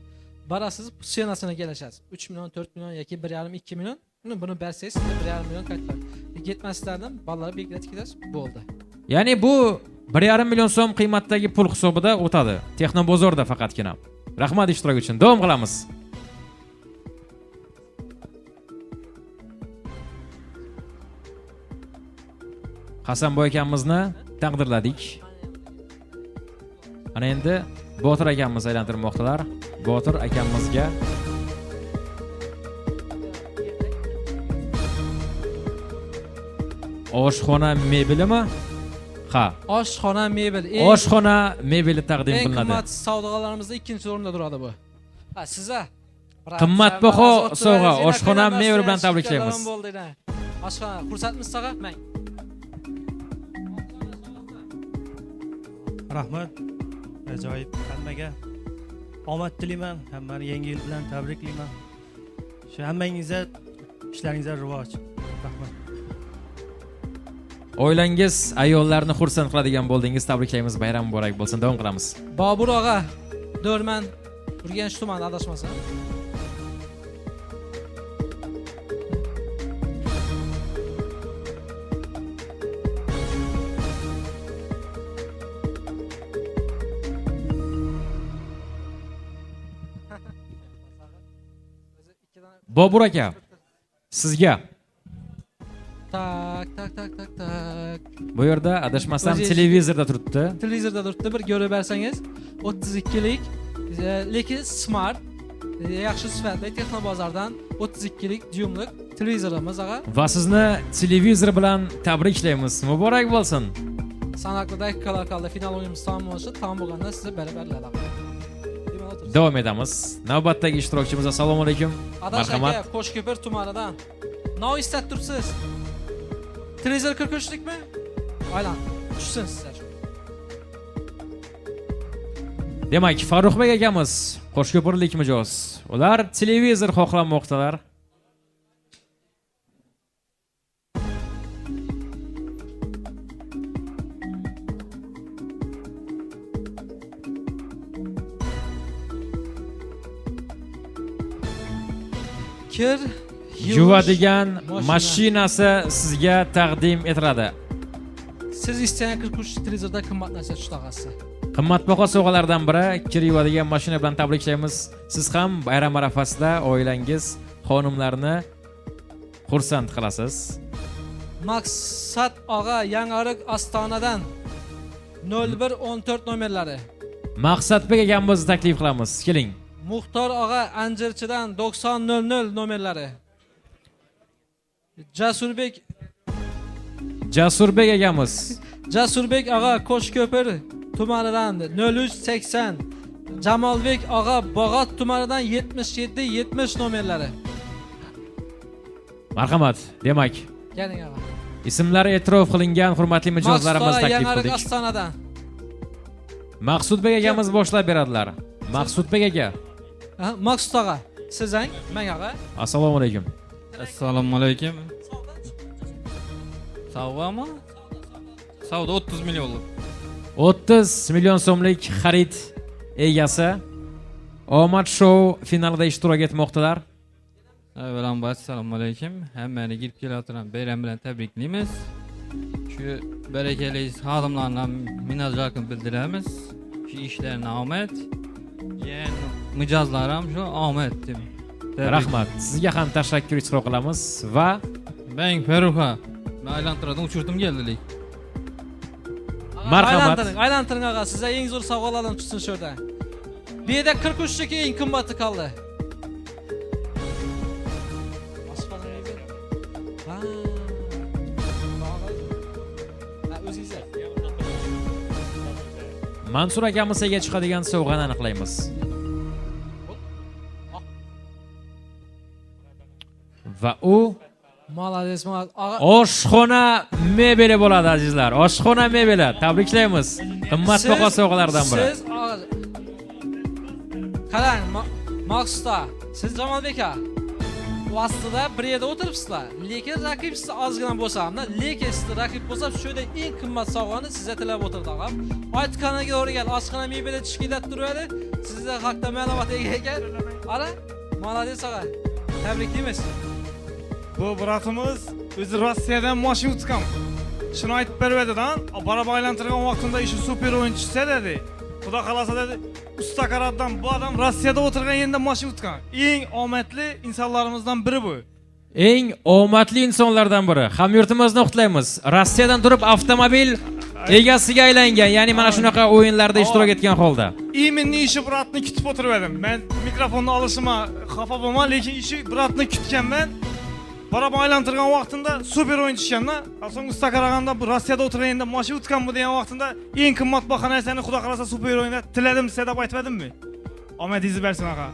borasiz, senasini kelishasiz. 3 million, 4 million yoki 1,5, 2 million. Buni bersangiz, sizga 1,5 million qaytadi. Yetmaslardan bolalar belgilab ketasiz, bo'ldi. Ya'ni bu 1,5 million so'm qiymatdagi pul hisobida o'tadi. Texnobozorda faqatgina. Rahmat ishtirok uchun. Davom qilamiz. Hasanboy akamizni taqdirladik. Ana endi Botir akamiz aylantirmoqdalar. Botir akamizga oshxona mebelimi? Ha. Oshxona mebel. Oshxona mebeli taqdim Eng qilinadi. qimmat savdolarimizda ikkinchi o'rinda turadi bu. Ha, siz-a? Qimmatbaho sovg'a oshxona mebeli bilan tabriklaymiz. Oshxona, xursandmisiz og'a? Mang. Rahmat. Ajoyib hammaga omad tilayman. Hammani yangi yil bilan tabriklayman. Shu hammangizga ishlaringizga rivoj. Rahmat. Oilangiz ayollarni xursand qiladigan bo'ldingiz. Tabriklaymiz. Bayram muborak bo'lsin. Davom qilamiz. Bobur og'a, Do'rman, Urganch tumani adashmasam. Bobur aka, sizga Tak, tak, tak, tak, tak. Bu yerda adashmasam O'zingiz televizorda turibdi. Televizorda turibdi, bir ko'rib bersangiz, 32lik, lekin smart, yaxshi sifatli Texnobozordan 32lik dyumlik televizorimiz og'a. Va sizni televizor bilan tabriklaymiz. Muborak bo'lsin. Sanoqli daqiqalar qoldi. Final o'yinimiz tamom bo'lishi, tamom bo'lganda sizni berib beriladi. Davom etamiz. Navbatdagi ishtirokchimiz, assalomu alaykum. Adash aka, Marhamat. Qo'shko'pir tumanidan. Nima istab turibsiz? Televizor 43likmi? Aylan, tushsin sizlar. Demak, Farruhbek akamiz Qo'shko'pirlik mijoz. Ular televizor xohlamoqdalar. Kir yuvadigan mashinasi sizga taqdim etiladi. Siz istagan 43 televizorda qimmat narsa tushdi og'asi. Qimmatbaho sovg'alardan biri kir yuvadigan mashina bilan tabriklaymiz. Siz ham bayram arafasida oilangiz xonimlarni xursand qilasiz. Maqsad og'a Yangiariq Ostonadan 0114 nomerlari. Maqsadbek akamizni taklif qilamiz. Keling. Muxtor og'a Anjirchidan 9000 nomerlari. Jasurbek Jasurbek akamiz. Jasurbek og'a Qo'shko'pir tumanidan 0380. Jamolbek og'a Bog'ot tumanidan 7770 nomerlari. Marhamat. Demak, Keling og'a. Ismlari e'tirof qilingan hurmatli mijozlarimiz Maqsud taklif Yangiariq qildik. Ostonadan. Maqsudbek akamiz boshlab beradilar. Maqsudbek aka. Aha, Maqsud og'a, siz ang, men og'a. Assalomu alaykum. Assalomu alaykum. Savdomi? Savdo 30 millionlik. 30 million so'mlik xarid egasi Omad Show finalida ishtirok etmoqdalar. Avvalambor assalomu alaykum. Hammani kirib kelayotgan bayram bilan tabriklaymiz. Shu barakali xodimlarni minnatdorlik bildiramiz. Shu ishlarni omad. Yana mijozlar ham shu omad deb. Rahmat. Sizga ham tashakkur izhor qilamiz va Ben Ferruha. Men aylantirdim, uchirdim keldilik. Marhamat. Aylantiring, aylantiring og'a, sizga eng zo'r sovg'alardan tushsin shu yerda. Bu yerda 43 niki eng qimmati qoldi. Ha. Ha, o'zingiz. Mansur akamizga chiqadigan sovg'ani aniqlaymiz. Va u Молодец, молодец. Og'a, oshxona mebeli bo'ladi azizlar. Oshxona mebeli. Tabriklaymiz. Qimmatbaho sovg'alardan biri. Siz og'a, qarang, Maqsud aka, siz Jamolbek aka. U aslida bir yerda o'tiribsizlar, lekin raqib siz ozgina bo'lsa hamda, lekin sizni raqib bo'lsa, shu yerda eng qimmat sovg'ani sizga tilab o'tirdi og'am. Aytganiga to'g'ri gel, oshxona mebeli tushib turadi. Sizga haqda ma'lumot ega ekan. Ana, молодец og'a. Tabriklaymiz. Bu bratimiz o'zi Rossiyadan mashina utgan. Shuni aytib bermadidan, baraba aylantirgan vaqtida ishi super o'yinchisi dedi. Xudo xolasa dedi, usta qaraddan bu odam Rossiyada o'tirgan yerda mashina utgan. Eng omadli insonlarimizdan biri bu. Eng omadli insonlardan biri. Hamyurtimizni qutlaymiz. Rossiyadan turib avtomobil egasiga aylangan, ya'ni mana shunaqa o'yinlarda ishtirok etgan holda. Именно ishi bratni kutib o'tirib edim. Men mikrofonni olishima xafa bo'lma, lekin ishi bratni kutganman. Baraba aylantirgan vaqtida super o'yin tushganda, so'ng usta qaraganda bu Rossiyada o'tirgan yerda mashina utgan bu degan vaqtida eng qimmatbaho narsani Xudo xolasa super o'yinda tiladim sizga deb aytmadimmi? Omadingizni bersin aka.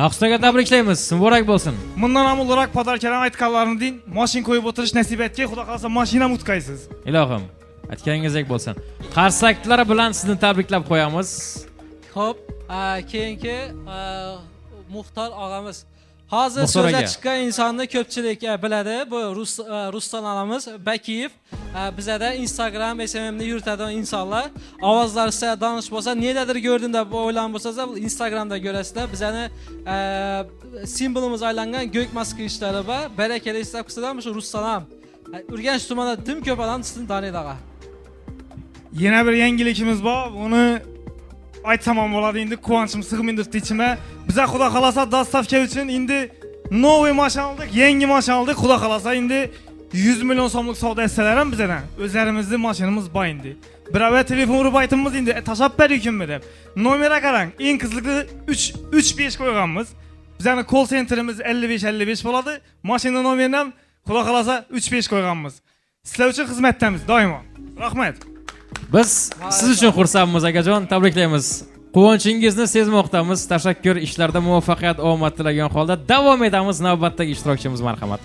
Maqsud aka tabriklaymiz. Muborak bo'lsin. Bundan ham ulug'roq podarkalar aytganlarini deyin, mashina qo'yib o'tirish nasib etki, Xudo xolasa mashina ham utqaysiz. Ilohim, aytganingizdek bo'lsin. Qarsaklar bilan sizni tabriklab qo'yamiz. Xo'p, keyingi Muxtor og'amiz. Hozir Muxtor so'zga aka. chiqqan insonni ko'pchilik biladi. Bu Ruslan og'amiz Bakiyev. Bizada Instagram, SMMni yuritadigan insonlar. Ovozlari sizga tanish bo'lsa, negadir ko'rdim deb o'ylanib bo'lsangiz, bu Instagramda ko'rasizlar. Bizani simbolimiz aylangan ko'k maska ishlari bor. Barakali ishlab qilsalar, shu Ruslan ham. Urganch tumanida dim ko'p odam sizni taniydi og'a. Yana bir yangiligimiz bor. Uni aytsam ham bo'ladi endi, quvonchim sig'may turibdi ichima. Biza Xudo xolasa dostavka uchun endi новый mashina oldik, yangi mashina oldik. Xudo xolasa endi 100 million so'mlik savdo etsalar ham bizadan o'zlarimizni mashinamiz bor endi. Birovga telefon urib aytamiz endi, tashlab beraylikmi deb. Nomera qarang, eng qiziqli 3 3 5 qo'yganmiz. Bizning call centerimiz 55 55 bo'ladi. Mashina nomerini ham Xudo xolasa 3 5 qo'yganmiz. Sizlar uchun xizmatdamiz doimo. Rahmat. Biz siz uchun xursandmiz akajon, tabriklaymiz. Quvonchingizni sezmoqdamiz. Tashakkur, ishlarda muvaffaqiyat, omad tilagan holda davom etamiz. Navbatdagi ishtirokchimiz marhamat.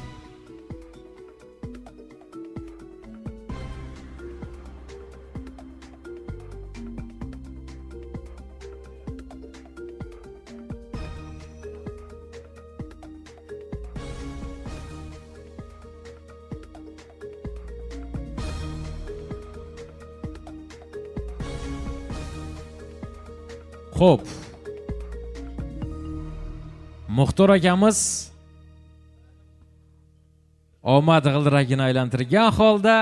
Xo'p. Muxtor akamiz omad g'ildiragini aylantirgan holda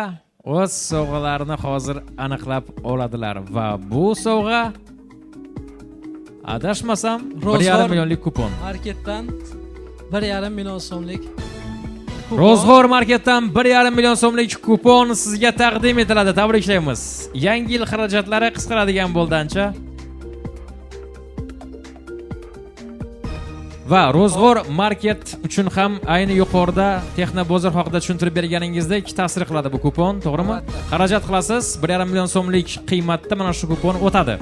o'z sovg'alarini hozir aniqlab oladilar va bu sovg'a adashmasam bir yarim Ro'zg'or millionlik kupon. Marketdan bir yarim million so'mlik kupon. Ro'zg'or marketdan bir yarim million so'mlik kupon sizga taqdim etiladi. Tabriklaymiz. Yangi yil xarajatlari qisqaradigan bo'ldi ancha. Va Ro'zg'or market uchun ham ayni yuqorida texnobozor haqida tushuntirib berganingizdek ta'sir qiladi bu kupon, to'g'rimi? Xarajat qilasiz, 1,5 million so'mlik qiymatda mana shu kupon o'tadi.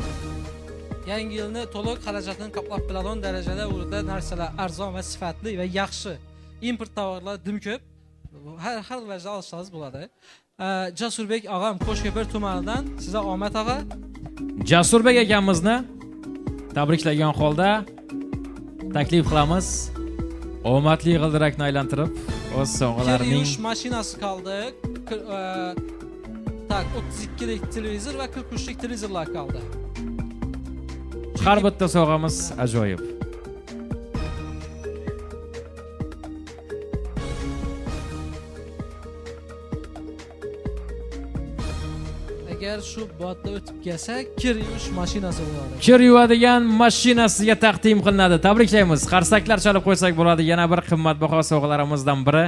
Yangi yilni to'liq xarajatini qoplab biladigan darajada u yerda narsalar arzon va sifatli va yaxshi. Import tovarlar dim ko'p. Har xil darajada olsangiz bo'ladi. Jasurbek og'am Qo'shko'pir tumanidan sizga omad og'a. Jasurbek akamizni tabriklagan holda taklif qilamiz. Omadli g'ildirakni aylantirib, o'z sovg'alarining Kir yuvish mashinasi qoldi. Tak, 32lik televizor va 43lik televizorlar qoldi. Har bitta sovg'amiz ajoyib. Agar shu botda o'tib kelsa, kir yuvish mashinasi bo'ladi. Kir yuvadigan mashina sizga taqdim qilinadi. Tabriklaymiz. Qarsaklar chalib qo'ysak bo'ladi. Yana bir qimmatbaho sovg'alarimizdan biri.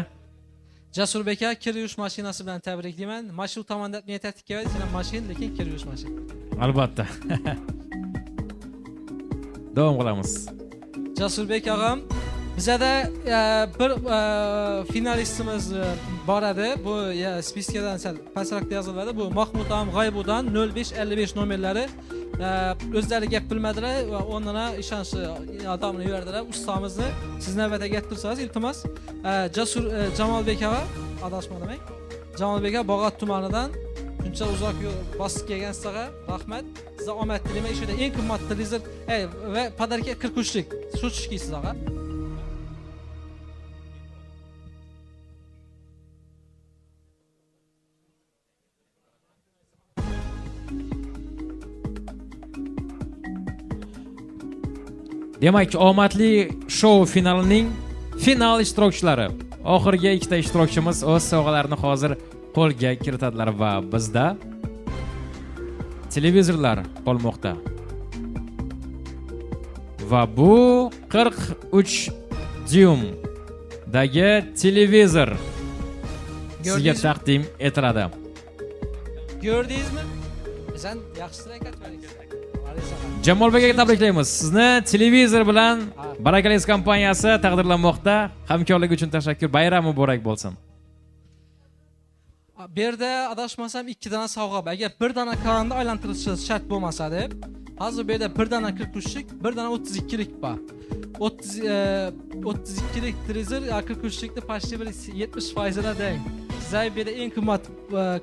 Jasurbek aka, kir yuvish mashinasi bilan tabriklayman. Mana shu tomonda niyat keladi, sen mashina, lekin kir yuvish mashina. Albatta. Davom qilamiz. Jasurbek og'am, bizada bir finalistimiz bor edi. Bu spiskadan sal pastroqda yoziladi. Bu Mahmud og'am G'aybudan 0555 nomerlari. O'zlari gap bilmadilar va o'rnina ishonchli odamni yubordilar. Ustamizni siz navbatga keltirsangiz iltimos. Jasur Jamolbek og'a, adashmadim. Jamolbek aka Bog'ot tumanidan shuncha uzoq yo'l bosib kelgan sizga rahmat. Sizga omad tilayman. Shu yerda eng qimmat televizor va podarka 43lik. Shu tushkiysiz og'a. Demak, omadli shou finalining final ishtirokchilari. Oxirgi ikkita ishtirokchimiz o'z sovg'alarini hozir qo'lga kiritadilar va bizda televizorlar qolmoqda. Va bu 43 dyumdagi televizor sizga taqdim etiladi. Ko'rdingizmi? Sen yaxshiroq aytmading. Jamolbek aka tabriklaymiz. Sizni televizor bilan Barakaliz kompaniyasi taqdirlanmoqda. Hamkorlik uchun tashakkur. Bayram muborak bo'lsin. Bu yerda adashmasam 2 dona sovg'a bor. Agar bir dona kalanda aylantirish shart bo'lmasa deb, hozir bu yerda bir dona 43lik, bir dona 32lik bor. 32lik televizor 43likni почти bir 70%ida deng. Sizga bu yerda eng qimmat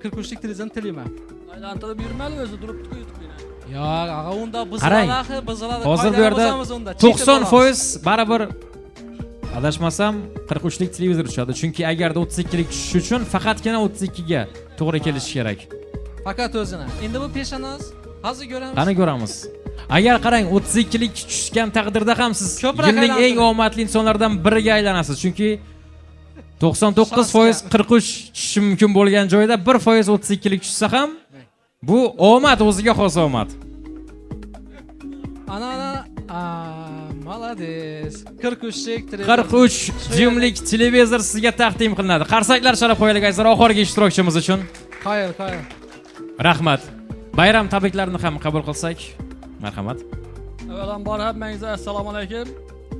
43lik televizorni tilayman. Aylantirib yurmali o'zi turibdi-ku YouTube'da. Yo'q, ag'a, unda buziladi, axir buziladi. Hozir bu yerda 90% baribir adashmasam 43lik televizor tushadi. Chunki agarda 32lik tushishi uchun faqatgina 32 ga to'g'ri kelishi kerak. Faqat o'zini. Endi bu peshonasi hozir ko'ramiz. Qani ko'ramiz. Agar qarang 32lik tushgan taqdirda ham siz yilning eng omadli insonlardan biriga aylanasiz. Chunki 99% 43 tushishi mumkin bo'lgan joyda 1% 32lik tushsa ham bu omad, o'ziga xos omad. Ana, молодец. 43lik televizor. 43 dyumlik televizor sizga taqdim qilinadi. Qarsaklar chalib qo'yaylik azizlar oxirgi ishtirokchimiz uchun. Qoyil, qoyil. Rahmat. Bayram tabriklarini ham qabul qilsak, marhamat. Avvalambor hammangizga assalomu alaykum.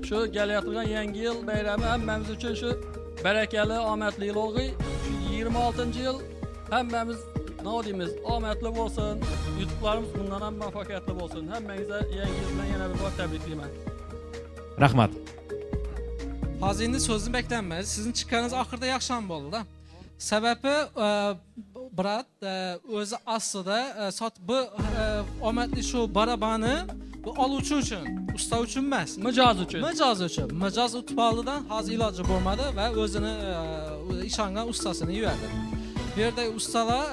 Shu kelayotgan yangi yil bayrami hammamiz uchun shu barakali, omadli yil bo'lg'ay. Shu 26-yil hammamiz nima deymiz, omadli bo'lsin, yutuqlarimiz bundan ham muvaffaqiyatli bo'lsin. Hammangizga yangi yil bilan yana bir bor tabriklayman. Rahmat. Hozir endi so'zni beklanmaymiz. Sizning chiqqaningiz oxirida yaxshi ham bo'ldi-da. Sababi brat o'zi aslida bu omadli shu barabani bu oluvchi uchun, usta uchun emas. Mijoz uchun. Mijoz uchun. Mijoz utib oldidan hozir iloji bo'lmadi va o'zini ishongan ustasini yubordi. Bu yerda ustalar,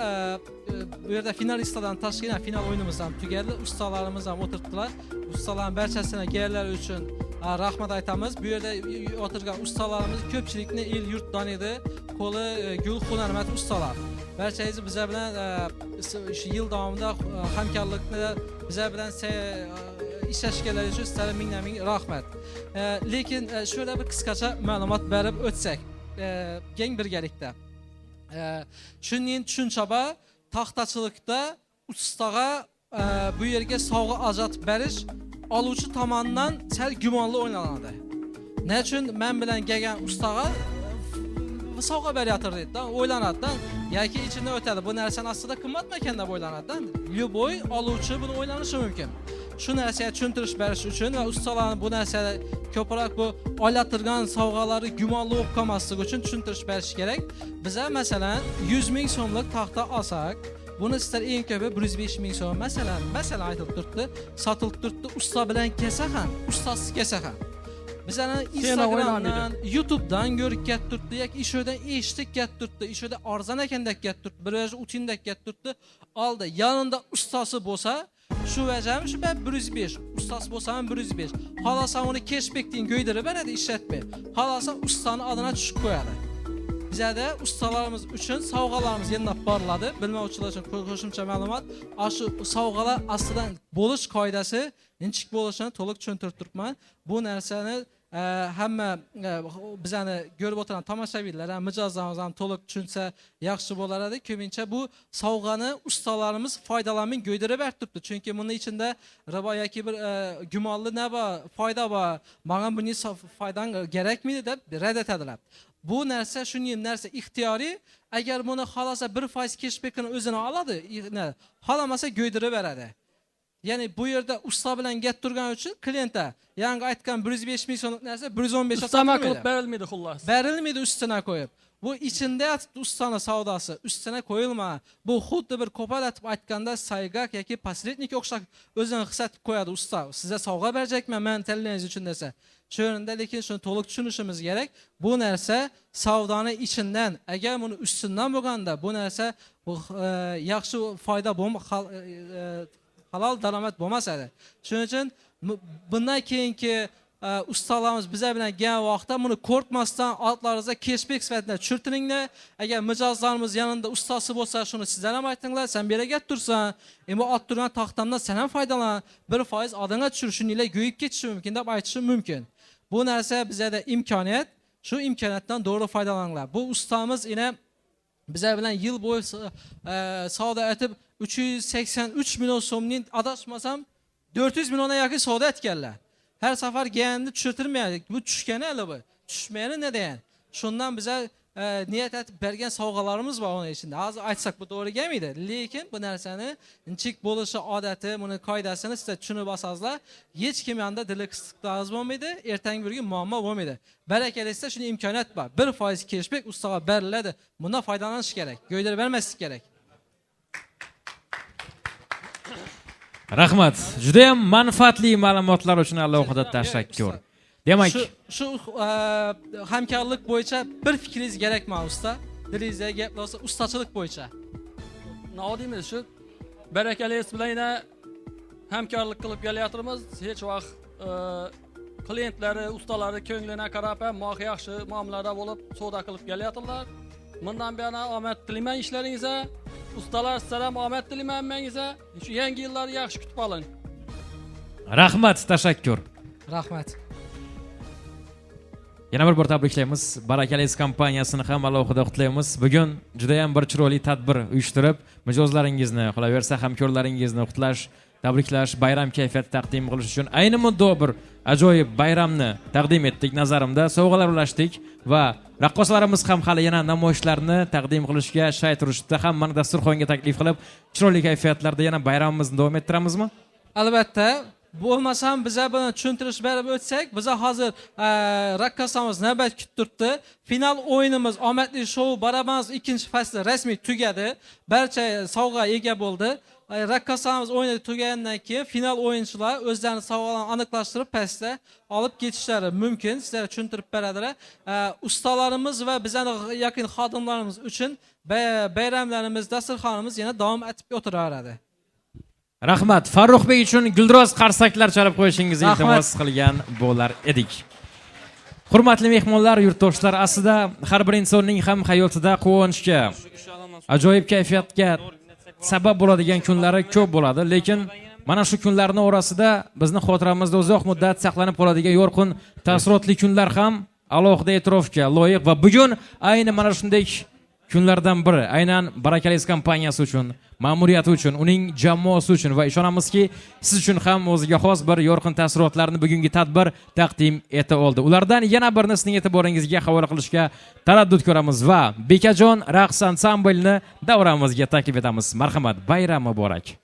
bu yerda finalistlardan tashkil, final o'yinimiz ham tugadi. Ustalarimiz ham o'tirdilar. Ustalarning barchasini kelganlari uchun rahmat aytamiz. Bu yerda o'tirgan ustalarimiz ko'pchilikni el yurt taniydi. Qo'li gul hunarmand ustalar. Barchangiz bizlar bilan shu yil davomida hamkorlikni bizlar bilan ishlashganlar uchun sizlarga mingdan ming rahmat. Lekin shu yerda bir qisqacha ma'lumot berib o'tsak, keng birgalikda. Shuning tushuncha bor, taxtachilikda ustaga bu yerga sovg'a ajratib berish oluvchi tomonidan sal gumonli o'ylanadi. Nechun men bilan kelgan ustaga sovg'a beryapti deydi, o'ylanadi yoki ichidan o'tadi. Bu narsani aslida qimmatmi ekan deb o'ylanadi. Любой oluvchi buni o'ylanishi mumkin. Shu narsaga tushuntirish berish uchun va ustalarni bu narsada ko'proq bu olatirgan sovg'alari gumonli bo'lib qolmasligi uchun tushuntirish berish kerak. Biza masalan 100 ming so'mlik taxta olsak, buni sizlar eng ko'pi 105 ming so'm masalan aytilib turibdi, sotilib turibdi, usta bilan kelsa ham, ustasiz kelsa ham. Bizani Instagramdan, YouTube'dan ko'rib kelib turibdi yoki ishodan eshitib kelib turibdi, ishoda arzon ekan deb kelib turibdi, bir vajh utin deb kelib turibdi. Oldi, yanında ustasi bo'lsa, shu vajhami shu 105, ustasi bo'lsa ham 105. Xolasa uni cashbackdan ko'ydirib beradi, ishlatmay. Xolasa ustani adına tushib qo'yadi. Bizada ustalarimiz uchun sovg'alarimiz yana boriladi. Bilmovchilar uchun qo'shimcha ma'lumot. Shu sovg'alar aslida bo'lish qoidasi nechik bo'lishini to'liq tushuntirib turibman. Bu narsani hamma bizani ko'rib o'tirgan tomoshabinlar ham, mijozlarimiz ham to'liq tushunsa yaxshi bo'lar edi. Ko'pincha bu sovg'ani ustalarimiz foydalanmay go'ydirib berib turibdi. Chunki buni ichida ribo yoki bir gumonli nima bor, foyda bor. Menga buni foydan kerakmidi deb rad etadilar. Bu narsa shunday narsa ixtiyoriy. Agar buni xolasa 1% cashbackini o'zini oladi, xolamasa go'ydirib beradi. Ya'ni bu yerda usta bilan gap turgani uchun klientga yangi aytgan 105 ming so'mlik narsa 115 ga Ustama qilib berilmaydi xullas. Berilmaydi ustuna qo'yib. Bu ichida yotibdi ustani savdosi, ustuna qo'yilma. Bu xuddi bir ko'palatib aytganda sayg'oq yoki posrednik o'xshab o'zini his etib qo'yadi usta. Sizga sovg'a berjakman men tanlangiz uchun desa. Shu o'rinda lekin shuni to'liq tushunishimiz kerak. Bu narsa savdoni ichidan, agar buni ustidan bo'lganda bu narsa bu yaxshi foyda halol daromad bo'lmas edi. Shuning uchun bundan keyingi ustalarimiz biza bilan kelgan vaqtda buni qo'rqmasdan otlaringizga cashback sifatida tushirtiringlar. Agar mijozlarimiz yanında ustasi bo'lsa, shuni sizlar ham aytinglar, sen bu yerga tursan, bu ot turgan taxtamdan sen ham foydalan, 1% adingga tushir, shuningla go'yib ketishi mumkin deb aytishi mumkin. Bu narsa bizada imkoniyat, shu imkoniyatdan to'g'ri foydalaninglar. Bu ustamiz ina biza bilan yil bo'yi savdo etib 383 million so'mning adashmasam 400 millionga yaqin savdo etganlar. Har safar kelganini tushirtirmaydi. Bu tushgani hali bu. Tushmagani ne degan? Shundan biza niyat etib bergan sovg'alarimiz bor uning ichida. Hozir aytsak bu to'g'ri kelmaydi. Lekin bu narsani nechik bo'lishi odati, buni qoidasini sizlar tushunib olsangizlar, hech kim yonida dili qisiqligimiz bo'lmaydi, ertangi bir kun muammo bo'lmaydi. Barakalisda shuni imkoniyat bor. 1% cashback ustaga beriladi. Bundan foydalanish kerak. Go'ydirib bermaslik kerak. Rahmat. Juda ham manfaatli ma'lumotlar uchun alohida tashakkur. Demak, shu hamkorlik bo'yicha bir fikringiz kerakmi usta? Dilingizda gap bo'lsa, ustachilik bo'yicha. Nima deymiz, shu barakali bilan yana hamkorlik qilib kelyapmiz. Hech vaqt klientlari, ustalari ko'nglina qarab ham yaxshi muomalada bo'lib savdo qilib kelyaptilar. Bundan buyon omad tilayman ishlaringizga. Ustalar sizlar ham omad tilayman hammangizga. Shu yangi yillarni yaxshi kutib oling. Rahmat, tashakkur. Rahmat. Yana bir bor tabriklaymiz. Barakali kompaniyasini ham alohida qutlaymiz. Bugun juda ham bir chiroyli tadbir uyushtirib, mijozlaringizni, qolaversa hamkorlaringizni qutlash, tabriklash, bayram kayfiyati taqdim qilish uchun ayni muddao bir ajoyib bayramni taqdim etdik nazarimda. Sovg'alar ulashdik va raqqosalarimiz ham hali yana namoyishlarni taqdim qilishga shay turishdi. Hammani dasturxonga taklif qilib, chiroyli kayfiyatlarda yana bayramimizni davom ettiramizmi? Albatta. Bo'lmasam biza buni tushuntirish berib o'tsak, biza hozir raqqosamiz navbat kutib turibdi. Final o'yinimiz omadli shou barabans 2-fasli rasmiy tugadi. Barcha sovg'a ega bo'ldi. Raqqosamiz o'yini tugagandan keyin final o'yinchilar o'zlarini sovg'alarini aniqlashtirib pastda olib ketishlari mumkin. Sizlarga tushuntirib beradilar. Ustalarimiz va bizning yaqin xodimlarimiz uchun bayramlarimiz, dasturxonimiz yana davom etib o'tiraveradi. Rahmat. Farruxbek uchun guldiroz qarsaklar chalib qo'yishingizni iltimos qilgan bo'lar edik. Hurmatli mehmonlar, yurtdoshlar, aslida har bir insonning ham hayotida quvonchga, ajoyib kayfiyatga sabab bo'ladigan kunlari ko'p bo'ladi, lekin mana shu kunlarning orasida bizni xotiramizda uzoq muddat saqlanib qoladigan yorqin taassurotli kunlar ham alohida e'tirofga loyiq va bugun ayni mana shunday kunlardan biri aynan Barakali kompaniyasi uchun, ma'muriyati uchun, uning jamoasi uchun va ishonamizki, siz uchun ham o'ziga xos bir yorqin taassurotlarni bugungi tadbir taqdim eta oldi. Ulardan yana birini sizning e'tiboringizga havola qilishga taraddud ko'ramiz va Bekajon raqs ansamblini davramizga taklif etamiz. Marhamat, bayram muborak.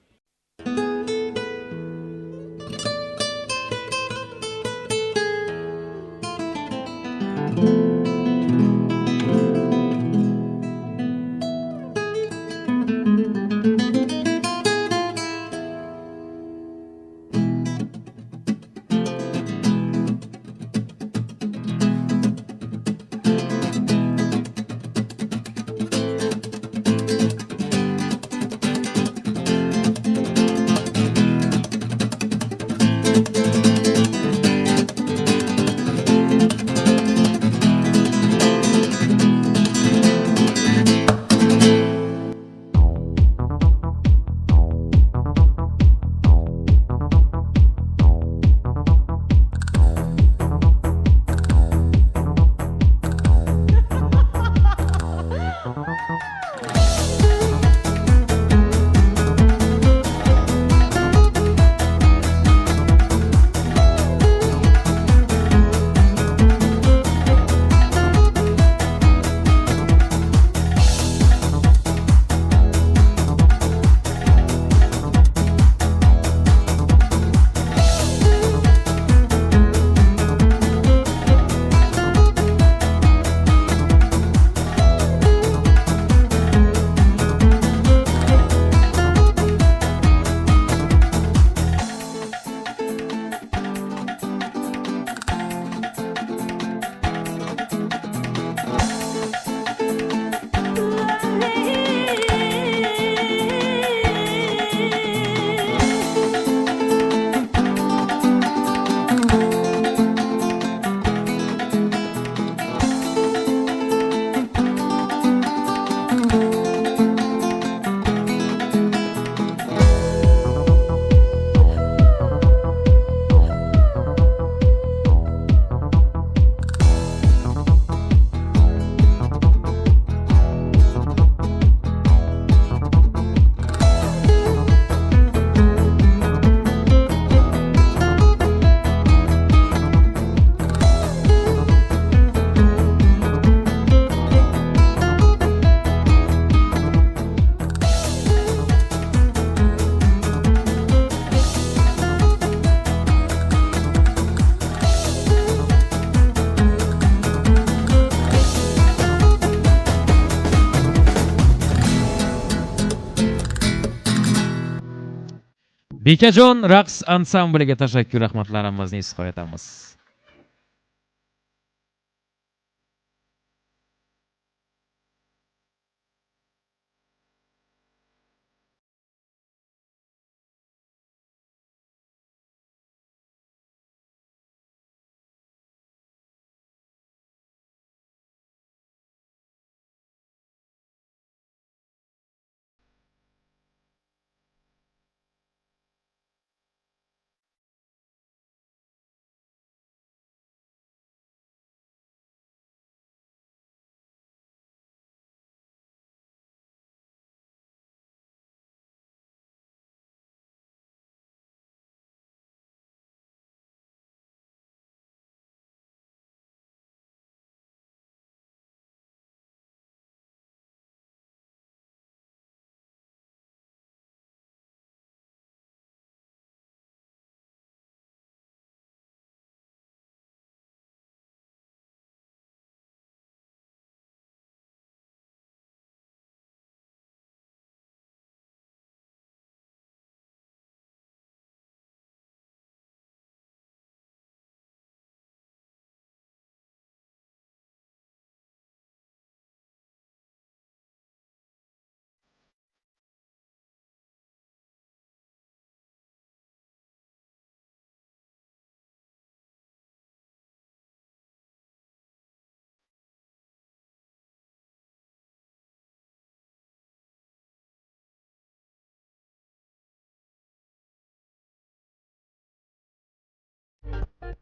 Bekajon raqs ansambliga tashakkur rahmatlarimizni izhor etamiz.